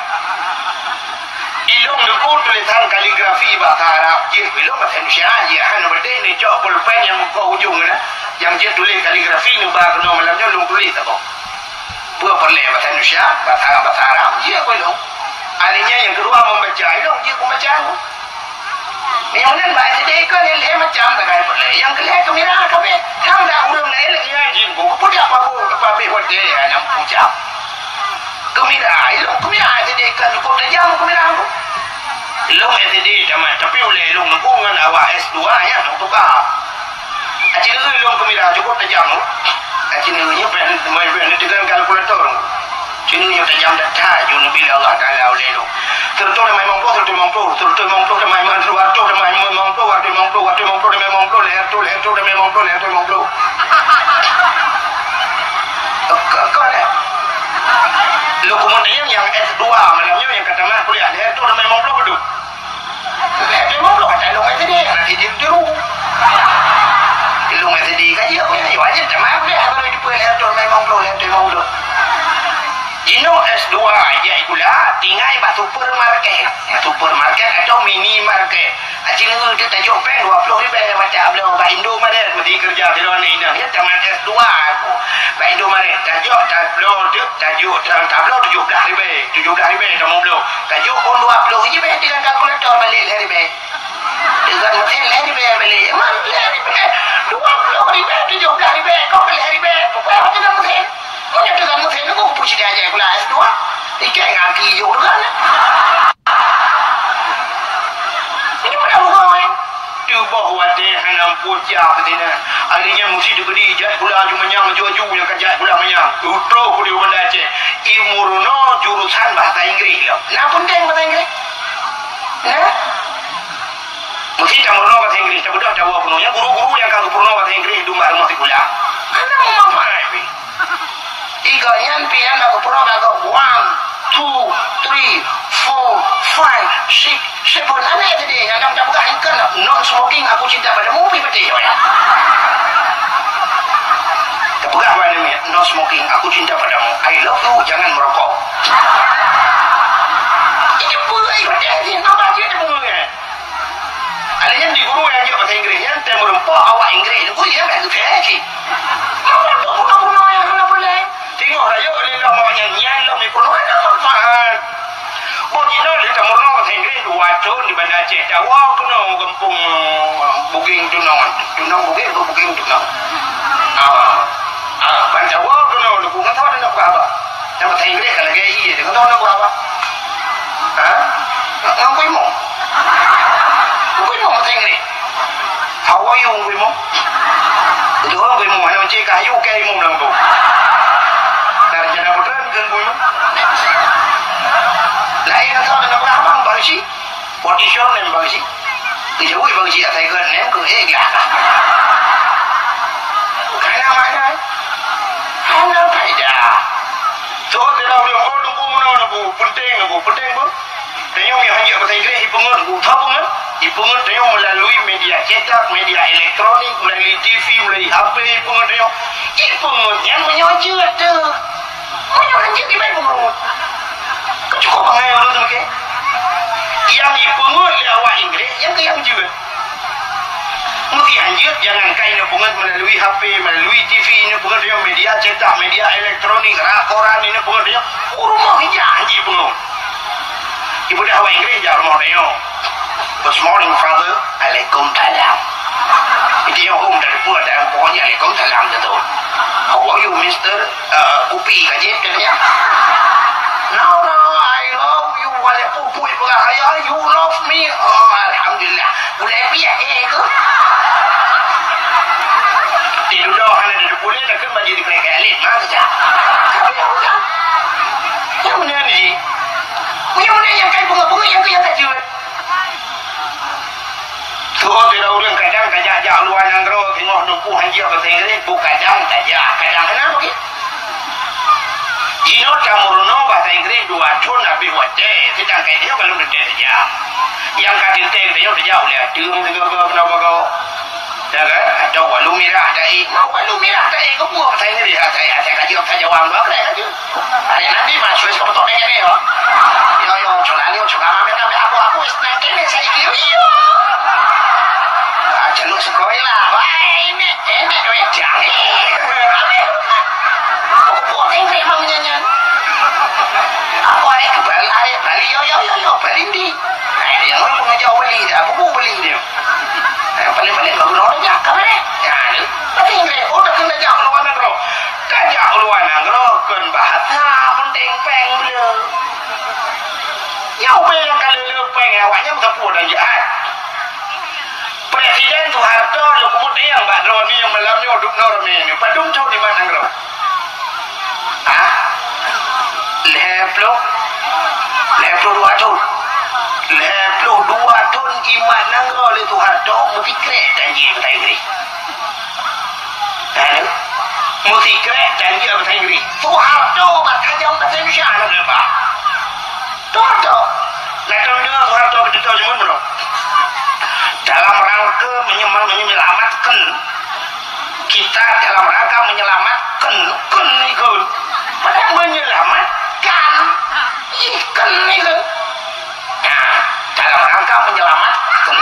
Ilôn teungku tulésan kaligrafi bahasa Arab, jeuet ilôn bahasa Indonesia, jeuet hana beutôi neucok pulpen nyang meukoh ujong na, nyang jeuet tuléh kaligrafi neuba keunoe malam nyoe lôn tuléh saboh. Peue peureulèe bahasa Indonesia, bahasa, bahasa Arab, jeuet ku ilôn. Akhirnya nyang keudua membaca, ilôn jeuet ku baca ku. Nyang nan bak S D kon lhèe macam sagai peureulèe. Nyang keulhèe keumira kabeh. Nyang dak ureueng laén lagèe nyan jih ku, peue dak pabô, pabeh watèe, ya, nyang pucak. Keumira, ilôn keumira S D kon cukup tajam keumira ku. Ilôn S D tamat, tapi ulèe ilôn teungku ngon awak S dua, ya, tuka. Aci neu ilôn keumira cukup tajam. Aci neu nyoe pen, mai pen neuteugah kalkulator. Cit neu nyoe tajam that-that, jeuet neubi lé Allah Taala ulèe lôn. Seureutôh tamah limong ploh, seureutôh limong ploh, seureutôh limong ploh tamah limong ploh, dua reutôh tamah limong ploh, dua reutôh limong ploh, dua reutôh limong ploh, lhèe reutôh, lhèe reutôh tamah limong ploh, lhèe reutôh limong ploh. Ka, ka, eh. Lôn keumeung tanyong nyang S dua malam nyoe nyang ka tamat kuliah, lhèe reutôh tamah limong ploh beudôh. Lhèe reutôh limong ploh ka ilôn S D, hana tiru-tiru. Ilôn S D ka jeuet, Wajéb tamat deh, baru jumpa lhèe thôn limong ploh, lhèe thôn limong ploh. Jinoe S dua jak sikula, tinggai bak supermarket. Supermarket atau minimarket. Aci leueu teuk tajok péng dua ploh ribèe, macam bloe bak Indomaret, meusti keureuja sidroe inong. Ya, tamat S dua aku. Bak Indomaret, tajok tabloe teuk, tajok, tabloe tujoh blah ribèe, tujoh blah ribèe tamong bloe. Tajok phôn dua ploh, jibèe dengan kalkulator balek lhèe ribèe. Dengan mesin lhèe ribèe balek. Man lhèe ribèe, dua ploh ribèe, tujoh blah ribèe, kok lhèe ribèe, pokoknya dengan mesin. Meunyoe teuka meusé nunggu peue sida jai sikula S dua. Ikei ngon api jok teuka. Meunyoe pada buka, eh. Tuboh watèe hana meupuja sinan. Akhirnya meusti teukeudi jak sikula ju manyang, ju-aju nyang ka jak sikula manyang. Utroh ku di Banda Aceh. I meurunoe jurusan bahasa Inggris lom. Na peunteng bahasa Inggris? Na? Meusti tameurunoe bahasa Inggris, tabeudôh tawoe keunoe. Nyan guru-guru nyang ka geupeurunoe bahasa Inggris dum bak rumoh sikula. Hana meumanfaat pih. Tiga nyan pih hana geupeurunoe bak one, two, three, four, five, six, seven. Hana S D nyan, nyang tapeugah engkon non smoking, aku cinta padamu, pih patéh, ya. Tapeugah bak aneuk miet, no smoking, aku cinta padamu. I love you, jangan merokok. Itu pun, eh, patéh, apa dia tapeugah? Ada nyan di guru nyang jok bahasa Inggris nyan, teumeureumpok awak Inggris. Ui, nyan ka geufé cit. Apa tu guna-guna nyang hana peureulèe? Teungoh rayeuk lé lom awak nyan, nyan lom ipeurunoe hana manfaat. Boh jinoe lé tameurunoe bahasa Inggris dua thôn di Banda Aceh. Tawoe keunoe gampông Bugeng Tunong. Tunong Bugeng atau Bugeng Tunong? Ah. Ah, ban tawoe keunoe, Teungku, ngon saboh aneuk buah abang. Nyang bahasa Inggris ka lagèe ié, deungon aneuk buah abang. Ha? Ngon Ungku Imong. Ungku Imong bahasa Inggris. How are you, Ungku Imong? Beutôi, Ungku Imong, hana mencegah you, kayak Imong bilang tu. Dan rencana beutôi, Ungku Imong. Lain ngon saboh aneuk buah abang, baru si. What is your name, Bang Cik? Geujaweueb Bang Cik, asai keu name keu, eh, glah. Hana makna. Hana faedah. Soe sidroe ureueng, oh, Teungku meunoe, Teungku, peunteng, Teungku, peunteng, Bu. Tanyoe nyang hanjeuet bahasa Inggris, ipeungeut, Bu. Soe peungeut? Ipeungeut tanyoe meulalu media cetak, media elektronik, meulalu T V, meulalu H P, ipeungeut tanyoe. Ipeungeut nyan meunyoe jeuet teuh. Meunyoe hanjeuet, ibai peungeut. Keucukup bangai ureueng tu, oke? Nyang ipeungeut lé awak Inggris, nyang keu nyang jeuet. Meusti hanjeuet, jangankan ineuk peungeut meulalu H P, meulalu T V, ineuk peungeut deungon media cetak, media elektronik, rak koran, ineuk peungeut deungon u rumoh ija hanjeuet ipeungeut. Ipeugah awak Inggris jak rumoh deungon, "Good morning, Father." "Alaikumsalam." Itu yang home dari pun ada, pokoknya "Alaikumsalam," gitu. "How are you, Mister?" "Eh, kupi ka jép," katanya. "No, no, I love you." Walaupun pui peugah, "Ayah, you love me." "Oh, alhamdulillah." Ulai piak, eh, ke? Tidur dah, hana ada pulih, dah kembali di kereta elit, mana saja. Tapi ya, udah. Yang mana ni? Yang mana yang kai bunga-bunga, yang tu yang kacil? Tuha kira ureueng kadang tajak-jak luwa nanggroe, singoh Teungku hanjeuet bahasa Inggris, bu kadang tajak, kadang hana bagi. Jinoe tameurunoe bahasa Inggris dua thon habéh watèe, seudangkan nyoe ka lheueh teuntèe tajak. Nyang ka teuntèe tanyoe tajak ulèe ateueng sigoe-goe keunoe bagoe. Ya kan? Atau walau mirah taék. Walau mirah taék keupeue bahasa Inggris, asai, asai ka jeuet bahasa Jawa, bah, keren aja. Hari nanti masuk ke betul dengan dia. Yo, yo, cuma ni, cuma mami, mami, aku, aku, is nanti ni saya kiri, yo. Ah, jalur sekolah, wah, ini, ini duit jangil. Aku buat yang memang nyanyian. Aku ada kebal, ada bali, yo, yo, yo, yo, bali di. Nah, ini yang orang pengajar bali, dah, aku beli dia. Nah, paling-paling baru orang jaga, mana? Ya, ni. Tapi ini, oh, dah kena jaga luar negeri. Tajak u luwa nanggroe kon bahasa, peunteng péng beuleue. Nyoe péng nyang ka lheueh-lheueh péng, awaknyan meusapeue dan jeuet. Presiden Soeharto lôn keumeung nyang bak droeneuh nyang malam nyoe duek nyoe ramé nyoe. Padum thon imat nanggroe? Hah? Lhèe ploh? Lhèe ploh dua thon. Lhèe ploh dua thon imat nanggroe lé Soeharto meusikrek dan jih meutai Inggris. Lalu, meusikrek dan jeuet bahasa Inggris. Soeharto bak tajam bahasa Indonesia, hana leubah. Soeharto. Nah, teudeungoe Soeharto beutôi jeuet meunoe. Dalam rangka menyem-, menyelamatkan Kita dalam rangka menyelamatkan, kan ikut. Padahal menyelamatkan, ikan ikut. Nah, dalam rangka menyelamatkan.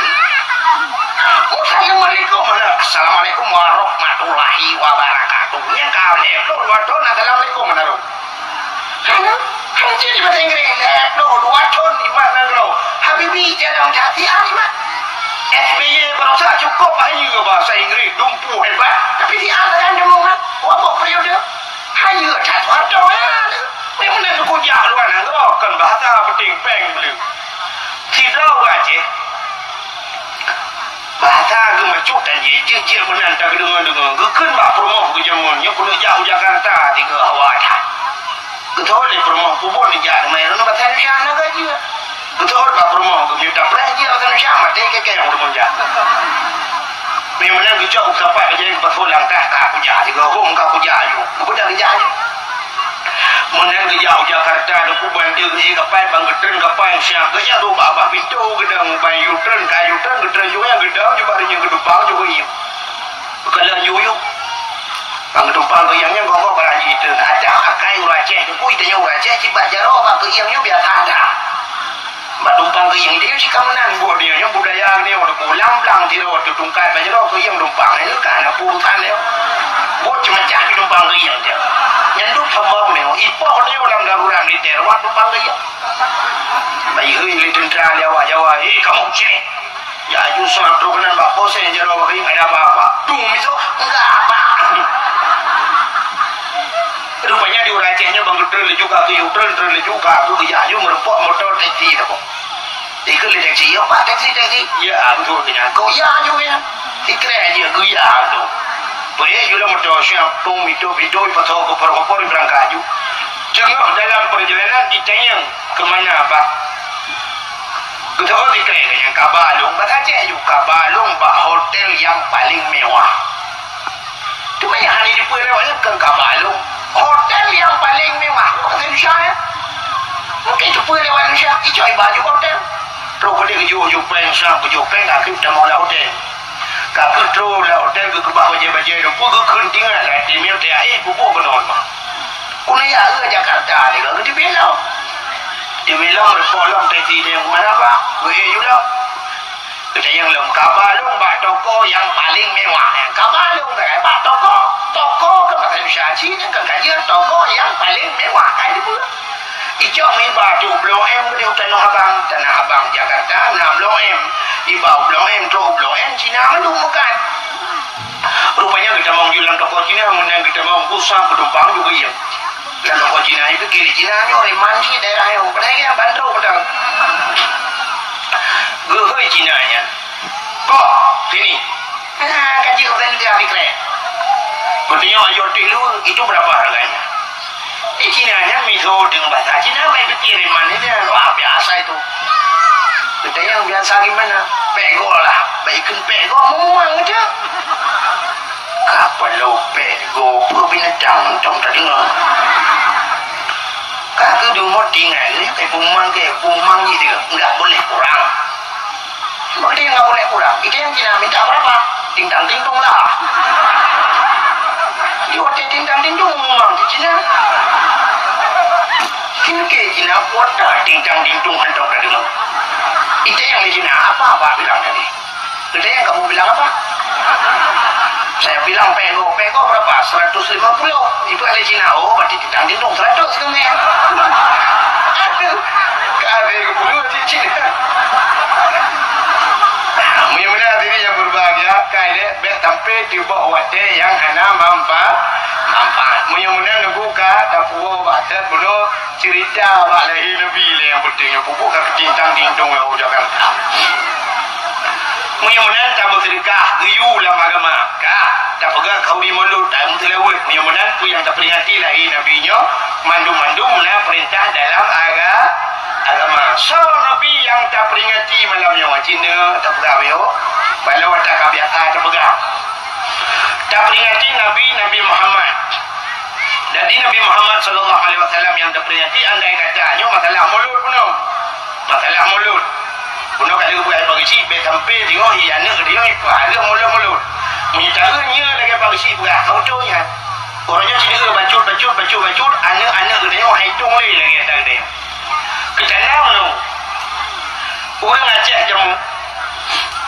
Assalamualaikum, mana? Assalamualaikum warahmatullahi wabarakatuh. Nya kau ni, lu dua tahun, assalamualaikum, mana lu? Hana, hana jadi bahasa Inggris. Eh, lu dua tahun, iman, mana lu? Habibi, jangan hati-hati, iman. S B Y barosa cukup hayeue bahasa Inggris, dumpeue hebat. Tapi di antara deungon, wabah periode, hayeue that Soeharto, ya. Memang nak kujak luar nanggroe, kon bahasa penting peng beli. Sidroe ureueng Aceh, bahasa geumeucok dan jijik-jik meunan tageudeungoe-deungoe. Geukheun bak peurumoh geujameun, nyoe keuneuk jak u Jakarta, tiga hawa that. Geuteuhot lé peurumoh pubon jak teumai, ngon bahasa Indonesia na gaji. Geuteuhot bak peurumoh, geumiyueb tapreh jih bahasa Indonesia, maté keu kayong teumon jak. Meunan geucok u sapat bajée geupasoe lam tas, ka kujak, sigoe hom ka kujak aju. Geupeugah geujak aju. Meunan geujak u Jakarta, Teungku Banda geuék kapai, ban geutreun kapai, siang geujak dua babah pintoe geudong, ban yue treun, ka yue treun, geutreun yue, geudong, jubak rinyueng geudubang, jubak ié. Keukalon yue-yue. Ban geutumpang keu nyang nyan goh-goh barang jih teun. Adak akai ureueng Aceh, Teungku, tanyoe ureueng Aceh, cit bak jaroe bak keuieng nyoe biasa that. Bak tumpang keuieng, dia cit ka meunan buet dia, nyoe budaya dia, udah pulang blang sidroe teutungkai bak jaroe keuieng tumpang, nyoe ka na urusan dia. Buet ceumacam di tumpang keuieng dia. Nyan dum sombong dia, ipoh dia lam darurat militer, wah tumpang keuieng. Bayi hei lé tentara di awak Jawa, "Eh, kamu sini!" Ya, aju sang trok keunan bak pos, eh, jaroe bak keuieng, ada apa-apa. Dung miso, enggak apa. Rupanya di ureueng Aceh nyoe ban geutreun laju ka keu yue treun, treun laju ka keu geujak aju meureumpok motor teksi teuh. Ikheun lé teksi, "Ya, Pak, teksi, teksi." "Ya, beutôi keunan." "Kok ya aju keunan?" Ikrek jih geuya tu. Peuék yue lam motor siap, pung, mitok, pintoe, ipasoe, kopor-kopor, ibeurangkat aju. Teungoh dalam peurjalanan, itanyong, "Keu mana, Pak?" Geuteuôt ikrek, "Nyang kaba lôn bak Aceh ju, kaba lôn bak hotel nyang paleng mewah." Teuma nyang hana jipeue lewat nyan kon kaba lôn. Hotel nyang paleng mewah, bahasa Indonesia nyan. Mungken jipeue lewat Indonesia, icok iba ju bak hotel. Trok keudeh geujok-jok péng, sang geujok péng, ka keuh tamong lam hotel. Ka keuh trok lam hotel, geukeubah bajée-bajée, dum peue geukheun tinggai lam até, miyueb teuh, eh, peubuet keunoe mah. Keuneuk jak u Jakarta lé, ka geuteubiet lom. Teubiet lom, reupok lom, teksi lom, "Keu mana, Pak?" "Geuék ju lom." Geutanyong lom, "Kaba lôn bak toko nyang paleng mewah." "Kaba lôn bak toko?" Toko keu bahasa Indonesia cit, nyan kon ka jeuet, toko nyang paleng mewah, ka jipeue. Icok meuiba trok u Blok M, keudeh u Tanah Abang, Tanah Abang Jakarta, na Blok M. Iba u Blok M, trok u Blok M, Cina mandum meukat. Rupanya geutamong ju lam toko Cina, meunan geutamong, gusam, geutumpang ju geuyang. Lam toko Cina, ipike lé Cina nyoe, reman cit daerah nyoe, padahai nyang bandrok padahai. Geuhôi Cina nyan, "Kok, sini." "Ah, ka jeuet, udah lidah dikrek." Geutanyoe, "Ayo, tik lu, itu berapa harganya?" Di Cina nyan miseue deungon bahasa Cina, bak ipike reman nyan, wah, biasa itu. Geutanyong, "Biasa gimana?" "Pek goe lah." Bak ikheun pek goe, meumang aja. Ka peulo pek goe, peue binatang, tom tadeungoe. Ka keuh dumot tinggai, eh, peumang ke, peumang jih dia, enggak boleh kurang. Maka dia enggak boleh kurang. Itu yang Cina minta berapa? Tintang tintung lah. Di hotel tintang tintung, meumang di Cina. Kira ke Cina, hotel tintang tintung, hantom tadeungoe. Itu yang di Cina, apa Abah bilang tadi? Geutanyong, "Kamu bilang apa?" "Saya bilang pek goe." "Pek goe berapa?" "Seratus lima puluh." Ipeugah lé Cina, "Oh, berarti tintang tintung seratus keumeung." Aduh, ka habéh geupeubuet di Cina. Nah, meunyoe meunan hadirin yang berbahagia, ka ilée bék sampai teuboh watée nyang hana manfa-, manfaat. Meunyoe meunan Teungku ka tapuwoe bak até bunoe, Cerita bak lahé Nabi lé nyang penting, nyang peubuet ka keu tintang tintung lam Jakarta. Meunyoe meunan tameuseudeukah geuyue lam agama, ka tapeugah khauri Maulud, tameuseulaweuet. Meunyoe meunan peue nyang taperingati lahé Nabi nyoe, mandum-mandum na peurintah dalam aga-, agama. Soe Nabi nyang taperingati malam nyoe? Cit tapeugah bayoe, bak lôn ata ka biasa tapeugah. Taperingati Nabi, Nabi Muhammad. Jadi Nabi Muhammad sallallahu alaihi wasallam nyang taperingati, andai kata nyoe masalah Maulud bunoe. Masalah Maulud. Bunoe ka lheueh beuet pagi cit, bék sampai deungoe, i aneuk deungoe, i pahala Maulud-Maulud. Meunyoe taeu nyoe lagèe Pak Geuchik peugah, ka beutôi nyan. Uroe nyoe sineuk bacut, bacut, bacut, bacut, aneuk-aneuk geutanyoe han itong lé lagèe ata geutanyoe. Keu tanda meunoe, ureueng Aceh jameun,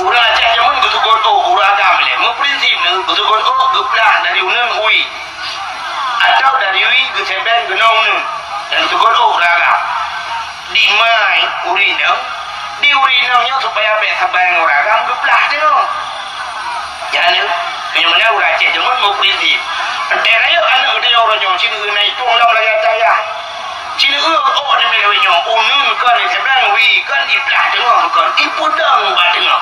ureueng Aceh jameun geuseugot ôk, ureueng agam lé. Meuprinsip nyoe geuseugot ôk geuplah dari uneun ui, atawa dari ui geusebeng keunoe uneun, dan geuseugot ôk ureueng agam. Di ma ureueng inong, di ureueng inong nyoe supaya bèk saban ngon ureueng agam geuplah teungoh. Nyan, meunyoe meunan ureueng Aceh jameun meuprinsip. Entah rayeuk aneuk geutanyoe uroe nyoe, sineuk na itong lom lagèe ata yah. Sineuk ôk nibak lawét nyoe, uneun kon, seubang ui kon, iplah teungoh kon, ipeudong bak teungoh.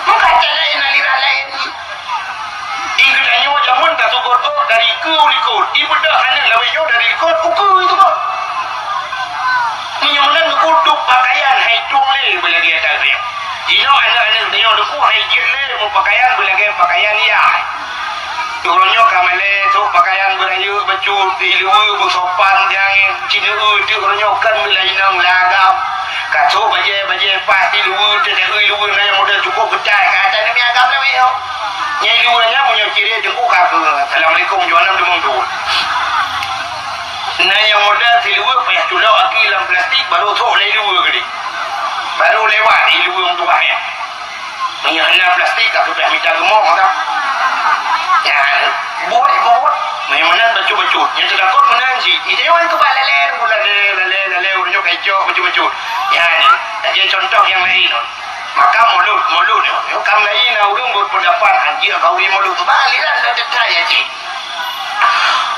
Meukaca laén aliran laén. Di geutanyoe jameun taseugot ôk dari keue u likot, ibeudôh aneuk lawét nyoe dari likot u keue itu kok. Meunyoe meunan geupeuduek pakaian han itong lé beulagèe ata geutanyoe. Jinoe aneuk-aneuk geutanyoe teungku han ijeuet lé meupakaian beulagèe pakaian yah. Uroe nyoe ka malèe sôk pakaian beurayeuk bacut, iluweue beusopan, jangan sineuk teuk uroe nyoe kon beulagèe inong lagam. Ka sôk bajèe-bajèe paih iluweue, teuh iluweue na nyang model cukôp geutai, ka ata nyan agam lawét nyoe. Nyang iluweue nyan meunyoe cirét teungku ka keu assalamualaikum, juah nam deungon tu. Na nyang model siluweue payah culok aki lam plastik, baru sôk lé iluweue keudéh. Baru lewat iluweue meutuah nyan. Meunyoe hana plastik, ka keubah mita geumok mata. Nyan, buet-buet. Meunyoe meunan bacut-bacut. Nyang teutakot meunan cit. Ita nyoe keubah lalé, lalé, lalé, lalé, ureueng nyoe ka icok bacut-bacut. Nyan, lagèe contoh nyang laén. Maka mulod, mulod nyoe, nyoe ka mulai na ureueng berpendapat hanjeuet khauri mulod. Bah, aliran dah teutai aja.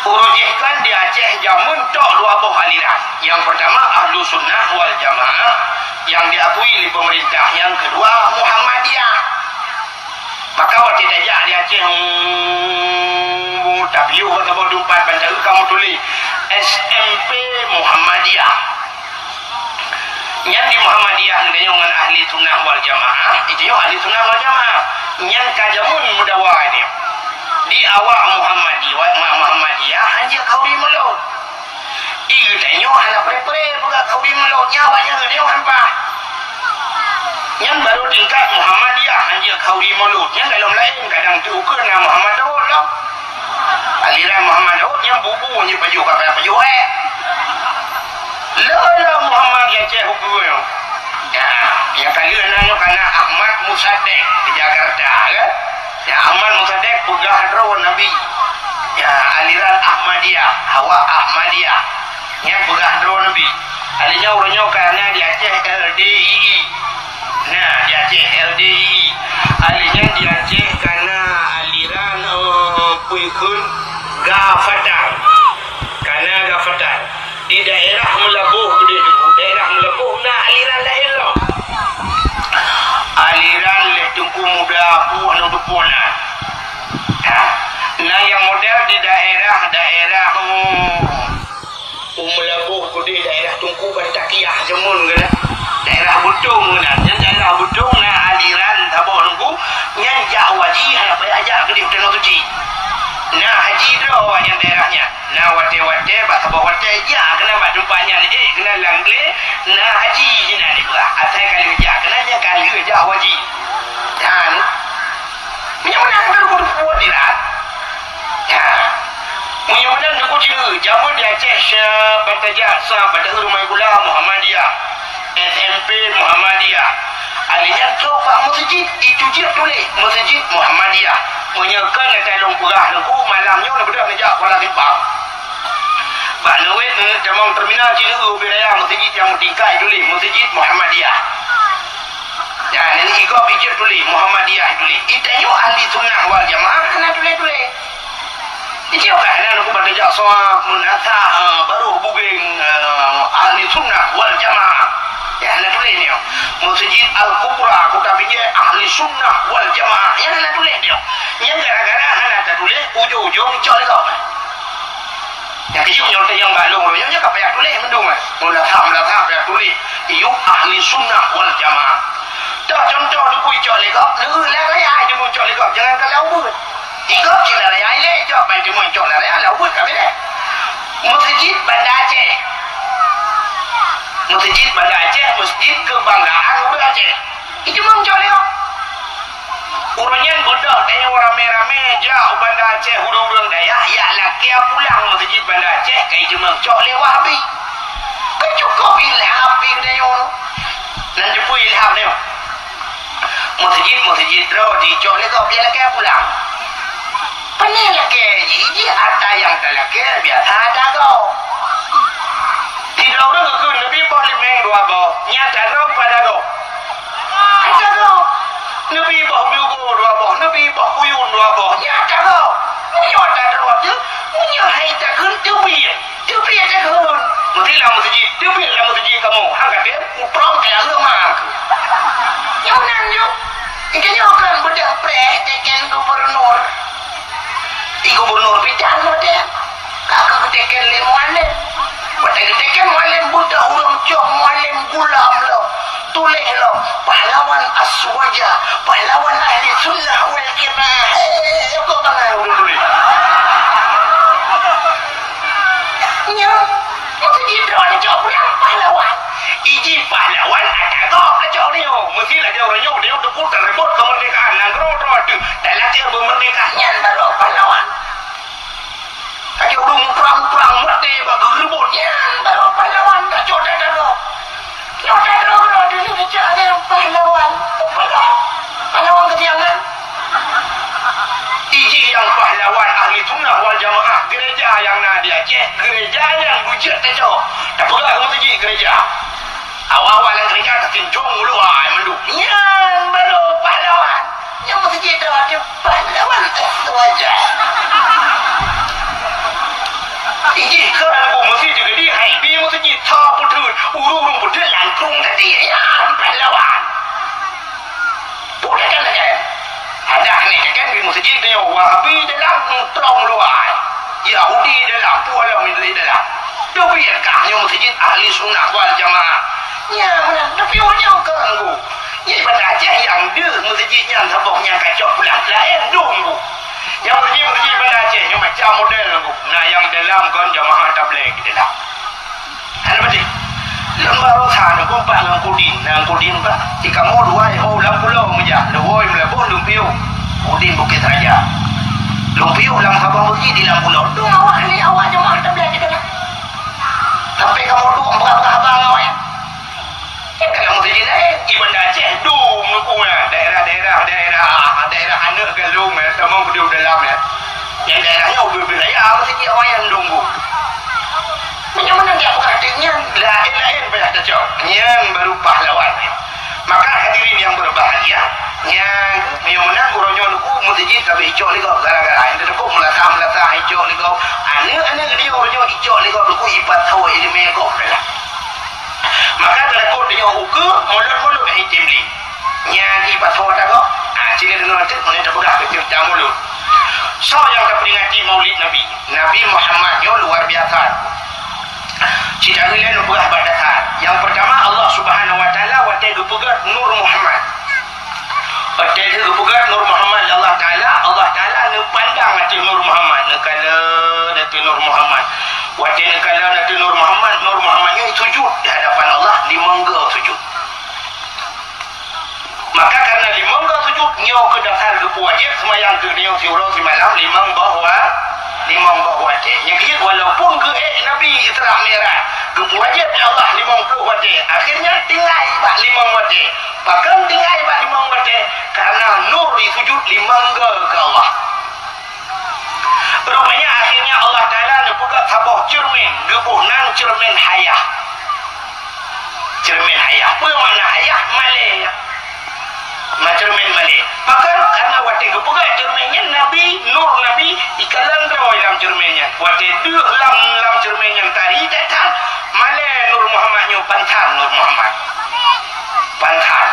Ureueng jih kan di Aceh jameun tok dua boh aliran. Yang pertama Ahlu Sunnah wal Jamaah yang diakui oleh pemerintah. Yang kedua Muhammadiyah. Maka watèe tajak di Aceh, hmm, tapi yôh saboh teumpat ban taeu kamoe tuléh S M P Muhammadiyah. Nyan di Muhammadiyah geutanyoe ngon Ahli Sunnah wal Jamaah, geutanyoe Ahli Sunnah wal Jamaah. Nyan ka jameun meudawa nyoe. Di awak Muhammadi-, wa-, Muhammadiyah hanjeuet khauri mulod. Di geutanyoe hana pré-pré peugah khauri mulod, nyan awaknyan geutanyoe han paih. Nyan baru tingkat Muhammadiyah hanjeuet khauri mulod. Nyan golom laén, kadang teuh ukeue na Muhammad Daud lom. Aliran Muhammad Daud nyan bubu nyan pajoh ka pajoh, eh. Lôn, lôn Muhammad di Aceh ukeue nyoe. Ya, nyang ka lheueh na nyoe ka na Ahmad Musaddiq di Jakarta, kan? Ya, Ahmad Musaddiq peugah droe Nabi. Ya, aliran Ahmadiyah, awak Ahmadiyah. Nyan peugah droe Nabi. Aliran nyoe uroe nyoe ka na di Aceh L D I I. Na, di Aceh L D I I. Aliran nyan di Aceh ka na aliran, eh, peue kheun, Gavatar. Ka na Gavatar. Di daerah Meulaboh keudéh, daerah Meulaboh na aliran laén lom. Aliran lé Teungku Muda Abu Anu Dupo na. Ha? Na nyang model di daerah, daerah, hmm, u Meulaboh keudéh, daerah Teungku Batakiah jameun keunan. Daerah Beutong keunan. Nyan daerah Beutong na aliran saboh Teungku, nyan jak haji hana payah jak keudéh u Tanoh Suci. Na haji droe nyan daerah nyan. Na watèe-watèe, bak saboh watèe, jak keunan bak teumpat nyan, ék keunan lam glé, na haji sinan jipeugah. Asai ka lheueh jak keunan, nyan ka lheueh jak haji. Nyan. Meunyoe meunan ka lheueh buet nyan. Nyan. Meunyoe meunan Teungku Cina, jameun di Aceh, sa, ban tajak, sa, ban taeu rumoh sikula Muhammadiyah. S M P Muhammadiyah. Aliran nyan trok bak meuseujid, itu jeuet tuléh meuseujid Muhammadiyah. Meunyoe kon ata lôn peugah Teungku, malam nyoe neubeudôh neujak Kuala Simpang. Bak neuwet, neutamong terminal Cineue ubé raya meuseujid nyang meutingkat ituléh meuseujid Muhammadiyah. Nyan, nyan i gob i jeuet tuléh Muhammadiyah ituléh. Geutanyoe Ahli Sunnah wal Jamaah hana tuléh-tuléh. Ijak ka hana Teungku ban tajak soe meunasah, eh, barô bugeng, eh, Ahli Sunnah wal Jamaah. Ya, hana tuléh nyoe. Meuseujid Al-Kubra Kuta Binjai Ahli Sunnah wal Jamaah. Ya, hana tuléh nyoe. Nyan gara-gara hana tatuléh, ujong-ujong icok lé gob. Nyang keujeuet nyoe teuh nyang bak lôn, nyoe ka payah tuléh mandum, eh. Meunasah-meunasah payah tuléh. Iyup Ahli Sunnah wal Jamaah. Toh contoh Teungku icok lé gob, leueh lam raya ai teumon icok lé gob, jangan ka lam ubeut. Di gob cit lam raya ilèe icok, ban teumon icok lam raya, lam ubeut ka beda. Meuseujid Banda Aceh. Meuseujid Banda Aceh, meuseujid keubanggaan ureueng Aceh. Itu meuncok lé gob. Uroe nyan beudôh tanyoe ramé-ramé jak u Banda Aceh, ureuëng-ureuëng dayah jak lakée pulang meuseujid Banda Aceh ka jiteumeung cok lé Wahabi. Ka cukôp ilham pih tanyoe. Nan jeuet ilham tanyoe. Meuseujid-meuseujid droe jicok lé gob jak lakée pulang. Pane lakée jih, jih atra nyang talakée biasa atra gob. Sidroe ureuëng geukheun neubi boh limeng dua boh, nyan atra droe pada gob. Atra gob. Neubi boh meulugo dua boh, neubi boh kuyun dua boh, nyan atra gob. Meunyoe atra droe teuh, meunyoe hai takheun teubiet. Teubiet takheun. Meusilah meuseujid, teubiet lam meuseujid kamoe. Han ka teubiet, uprong kaya leumak. Nyoe nan nyoe. Geutanyoe kan beudôh preh teken gubernur. Di gubernur bidan model. Ka geuteken lé mualem. Watée geuteken mualem beudôh ureuëng cok mualem gulam lom. Tuléh lom, pahlawan Aswaja, pahlawan ahli sunnah wal jamaah. Hei, kok bangai ureuëng tuléh. Nyoe, meuseujid droe cok pulang pahlawan. Iji pahlawan atra gob lacok nyoe. Meusti lagée uroe nyoe, nyoe teupeu tareubot keumeurdekaan nanggroe droe teuh. Dan lagée beumeurdeka nyan barô pahlawan. Lagée ureuëng muprang-muprang maté bak geureubot nyan barô pahlawan lacok atra gob. Nyoe atra gob droe teuh lacok nyan pahlawan. Pahlawan. Pahlawan keusiangan. Iji nyang pahlawan ahli sunnah wal jamaah, gereja nyang na di Aceh, gereja nyan beujeuet tacok. Tapeugah keu meuseujid gereja. Awak-awak lam gereja tasincong ulu ai mandum. Nyan barô pahlawan. Nyang meuseujid droe teuh pahlawan teuh wajah. Iji keu lam bu meuseujid geude hai bi meuseujid tho peuteut, ureuëng-ureuëng peuteut langsong tadi. Nyan pahlawan. Bukan lagée. Ada aneh kan di meuseujid nyoe Wahabi dalam, muprong luwai. Yahudi dalam, pualong di dalam. Teubiet kah nyoe meuseujid ahli sunnah wal jamaah. Nya meunan, tapi ureuëng nyoe keu anggô. Nyang Banda Aceh nyang deuh meuseujid nyan saboh nyang kacok pulang laén dum bu. Nyang meuseujid-meuseujid Banda Aceh nyoe macam model bu. Na nyang dalam kon jamaah tabligh di dalam. Hana patéh. Lôn baroesa neukumpak ngon Kudin, ngon Kudin bak. Di kamoe dua ho lam pulo meujak, leuwoi meulaboh lôn piôh. Kudin Bukit Raja. Lôn piôh lam saboh meuseujid di lam pulo. Dong awak ni, awak jeumaah tabligh di dalam. Sampai kamoe duek peugah-peugah haba ngon awaknyan. Nyang dalam meuseujid laén, di Banda Aceh dum nukung, eh, daerah-daerah, daerah, daerah aneuk galong, eh, tamong di dalam, eh. Nyang daerah nyoe ubit-ubit raya meuseujid awaknyan dum bu. Meunyoe meunan jak peugah nyan, laén-laén payah tacok. Nyan baru pahlawan. Maka hadirin yang berbahagia, nyan meunyoe meunan uroe nyoe nukung meuseujid ka beuicok lé gob gara-gara. Nyang teudeuk meulasah-meulasah icok lé gob. Aneuk-aneuk di uroe nyoe icok lé gob nukung ipat sawo ileumé gob dah. Maka teudeuk nyoe ukeue mulod-mulod hai Cimli. Nyan ipat sawo dah gob. Ah, sini deungoe teuk, meunan tapeugah keu ceurita mulod. Soe nyang tapeuringati Maulid Nabi? Nabi Muhammad nyoe luar biasa. Cit lagée lôn peugah bak dasar. Nyang peurtama, Allah Subhanahu wa Taala watée geupeugét Nur Muhammad. Watée geupeugét Nur Muhammad lé Allah Taala, Allah Taala neupandang ateueh Nur Muhammad, neukalon ateueh Nur Muhammad. Watée neukalon ateueh Nur Muhammad, Nur Muhammad nyoe sujud di hadapan Allah limong goe sujud. Maka karena limong goe sujud, nyoe keuh dasar geupeuwajéb seumayang keu nyoe siuroe simalam limong boh wa-, limong boh watée. Nyang keuh walaupun geuék Nabi Isra Mi'raj, geupeuwajéb lé Allah limong ploh watée, akhirnya tinggai bak limong watée. Pakon tinggai bak limong watée? Karena nur disujud limong goe keu Allah. Rupanya akhirnya Allah Taala neupeugah saboh ceureumen, geuboh nan ceureumen hayah. Ceureumen hayah. Peue makna hayah? Malée. Ma ceureumen malée. Pakon? Karena watée geupeugah ceureumen nyan, Nabi, nur Nabi, ikalon droe lam ceureumen nyan. Watée deuh lam, lam ceureumen nyan tari that-that, malée Nur Muhammad nyoe, pansan Nur Muhammad. Pansan.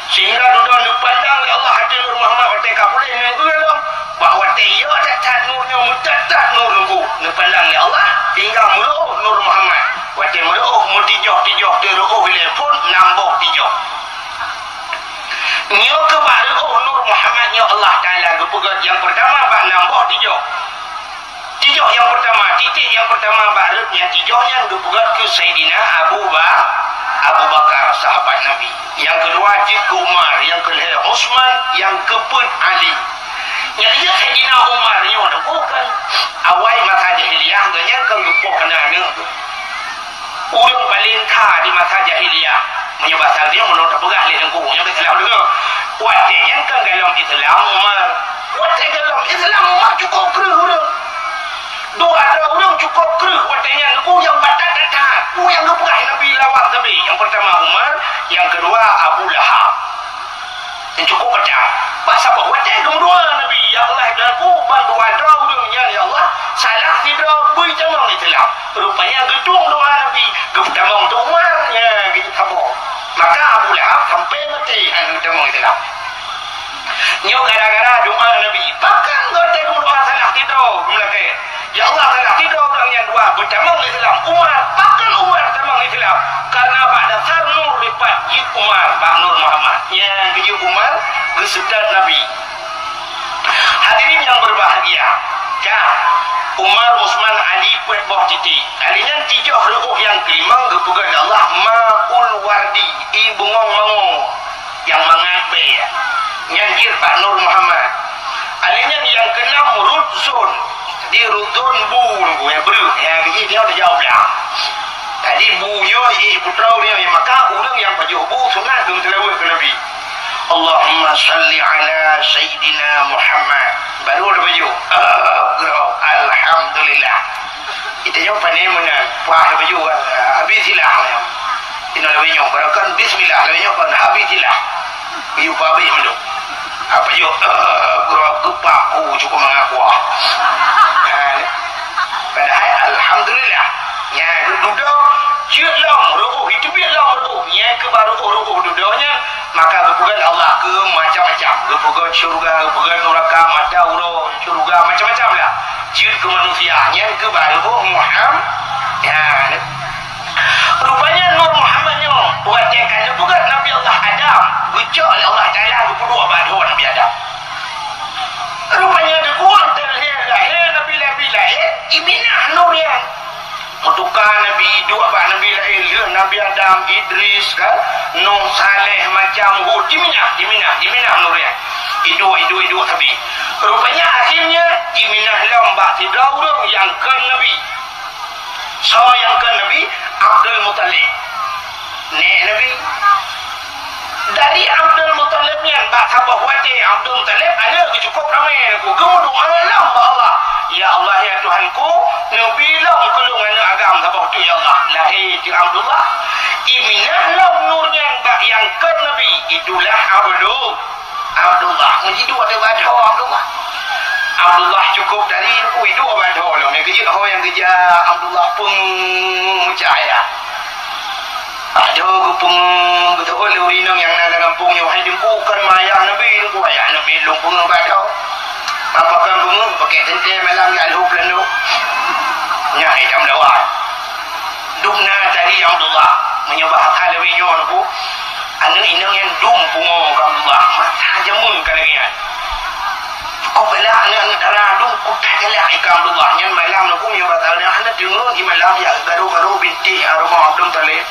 Sehingga dudoe neupandang lé Allah ateueh Nur Muhammad watée ka puléh ngon eu lom. Bak watée yo that-that nur nyoe, meutat-tat nur nunggu, neupandang lé Allah, hingga meuruoh Nur Muhammad. Watée meuruoh, meutijoh-tijoh teuruoh ilée phon nam boh tijoh. Nyoe keuh bak ruoh Nur Muhammad nyoe Allah Taala geupeugét nyang peurtama bak nam boh tijoh. Tijoh nyang peurtama, titék nyang peurtama bak rot nyang tijoh nyan geupeugét keu Saidina Abu Ba-, Abu Bakar, sahabat Nabi. Nyang keudua jeuet keu Umar, nyang keulhèe Utsman, nyang keupeuet Ali. Nyang keujeuet Saidina Umar nyoe teuh kan awai masa jahiliyah, gobnyan kan geupoh keuneuk aneuk. Ureueng paleng kha di masa jahiliyah. Meunyoe basa geutanyoe meunan tapeugah lé Teungku, nyoe bèk salah deungö. Watèe nyan kan golom Islam Umar. Watèe golom Islam Umar cukôp kreueh ureueng. Dua droe ureueng cukôp kreueh watèe nyan, Teungku, nyang that-that. Peue nyang geupeugah Nabi lawan sabe? Nyang peurtama Umar, nyang keudua Abu Lahab. Nyang cukôp peugah. Bak saboh watèe geumeudoa Nabi, "Ya Allah, Tuhanku, ban dua droe ureueng nyan, ya Allah, salah sidroe bri tamong Islam." Rupanya geutueng doa Nabi, geutamong teuk Umar, nyan geujeuet saboh. Maka Abu Lahab sampai maté hana geutamong Islam. Nyoe gara-gara doa Nabi. Pakon gata geumeudoa salah sidroe, geumeulakèe, "Ya Allah, salah sidroe ureueng nyan dua beutamong Islam, Umar, pakon Umar tamong Islam?" Karena bak dasar nur dipat jeuet Umar bak Nur Muhammad. Nyan geujeuet Umar geuseutôt Nabi. Hadirin yang berbahagia, ka Umar, Utsman, Ali peuet boh titik. Ali nyan tijoh reuôh nyang keulimong geupeugah lé Allah, "Ma'ul wardi, ie bungong mango nyang mangat bèe." Nyan jeuet bak Nur Muhammad. Ali nyan nyang keunam rudzon. Jadi rudzon bu, bu nyang breueh, nyang geujih nyoe tajaweueb lam. Jadi bu nyoe ie putroe nyoe, maka ureueng nyang pajoh bu sunat geumeuseulaweuet keu Nabi. Allahumma shalli ala Sayyidina Muhammad. Baru tapajoh. Alhamdulillah. Alhamdulillah. Ita nyoe pane meunan. Wah, tapajoh, ah, habis silah nyoe. Inoe lawét nyoe, barokon bismillah, lawét nyoe kon habis silah. Yue pabrik mandum. Apa yuk, eh, geupak ku cukôp mangat kuah. Ha, padahai alhamdulillah. Nyan dudoe jeuet lom reuôh, iteubiet lom reuôh. Nyan keuh bak reuôh-reuôh dudoe nyan, maka geupeugöt Allah keu macam-macam. Geupeugöt syeuruga, geupeugöt nuraka, mata uroe, syeuruga, macam-macam lah. Jeuet keu manusia, nyan keuh bak reuôh Muham-, nyan. Rupanya Nur Muhammad nyoe, watèe ka geupeugöt Nabi Allah Adam, geucok lé Allah Taala geupeuduek bak dhoe Nabi Adam. Rupanya di buah terlahé, lahé nabi-nabi laén, iminah nur nyan. Meutuka nabi, duek bak nabi laén, lheueh Nabi Adam, Idris, kan, Nuh, Saleh, macam Hud, jiminah, jiminah, jiminah nur nyan. Iduek, iduek, iduek sabe. Rupanya akhirnya jiminah lom bak sidroe ureueng nyang kon nabi. Soe nyang kon nabi? Abdul Muthalib. Nèk nabi. Dari Abdul Muthalib nyan, bak saboh watèe Abdul Muthalib aneuk geuh cukôp ramè, geuh geumeudoa lom bak Allah, "Ya Allah, ya Tuhanku, neubi lom keu lôn aneuk agam saboh teuk, ya Allah." Lahé cit Abdullah. Iminah lom nur nyan bak nyang kon nabi, itulah Abdul Abdullah, meujiduek di bak dhoe Abdullah. Abdullah cukôp dari, ui, duek bak dhoe lom. Nyang keujeuet ho nyang geujak Abdullah peungeuh meucahya. Bak dhoe geupeungeuh, geuteuôt lé ureueng inong nyang na lam gampông nyoe, "Hai Teungku, kon ma ayah Nabi, Teungku, ayah Nabi lôn peungeuh bak dhoe." Pakon peungeuh, pakèk teuntèe malam jak lhôh peulandôk. Nyan itam lawan. Dum na tari Abdullah. Meunyoe bahasa lawét nyoe, Teungku, aneuk inong nyan dum pungo keu Abdullah. Masa jameun ka lagèe nyan. Kok bela aneuk-aneuk dara dum kutat galak keu Abdullah. Nyan malam, Teungku, meunyoe bahasa lawét nyan, aneuk deungon di malam jak garo-garo bintéh rumoh Abdul Muthalib.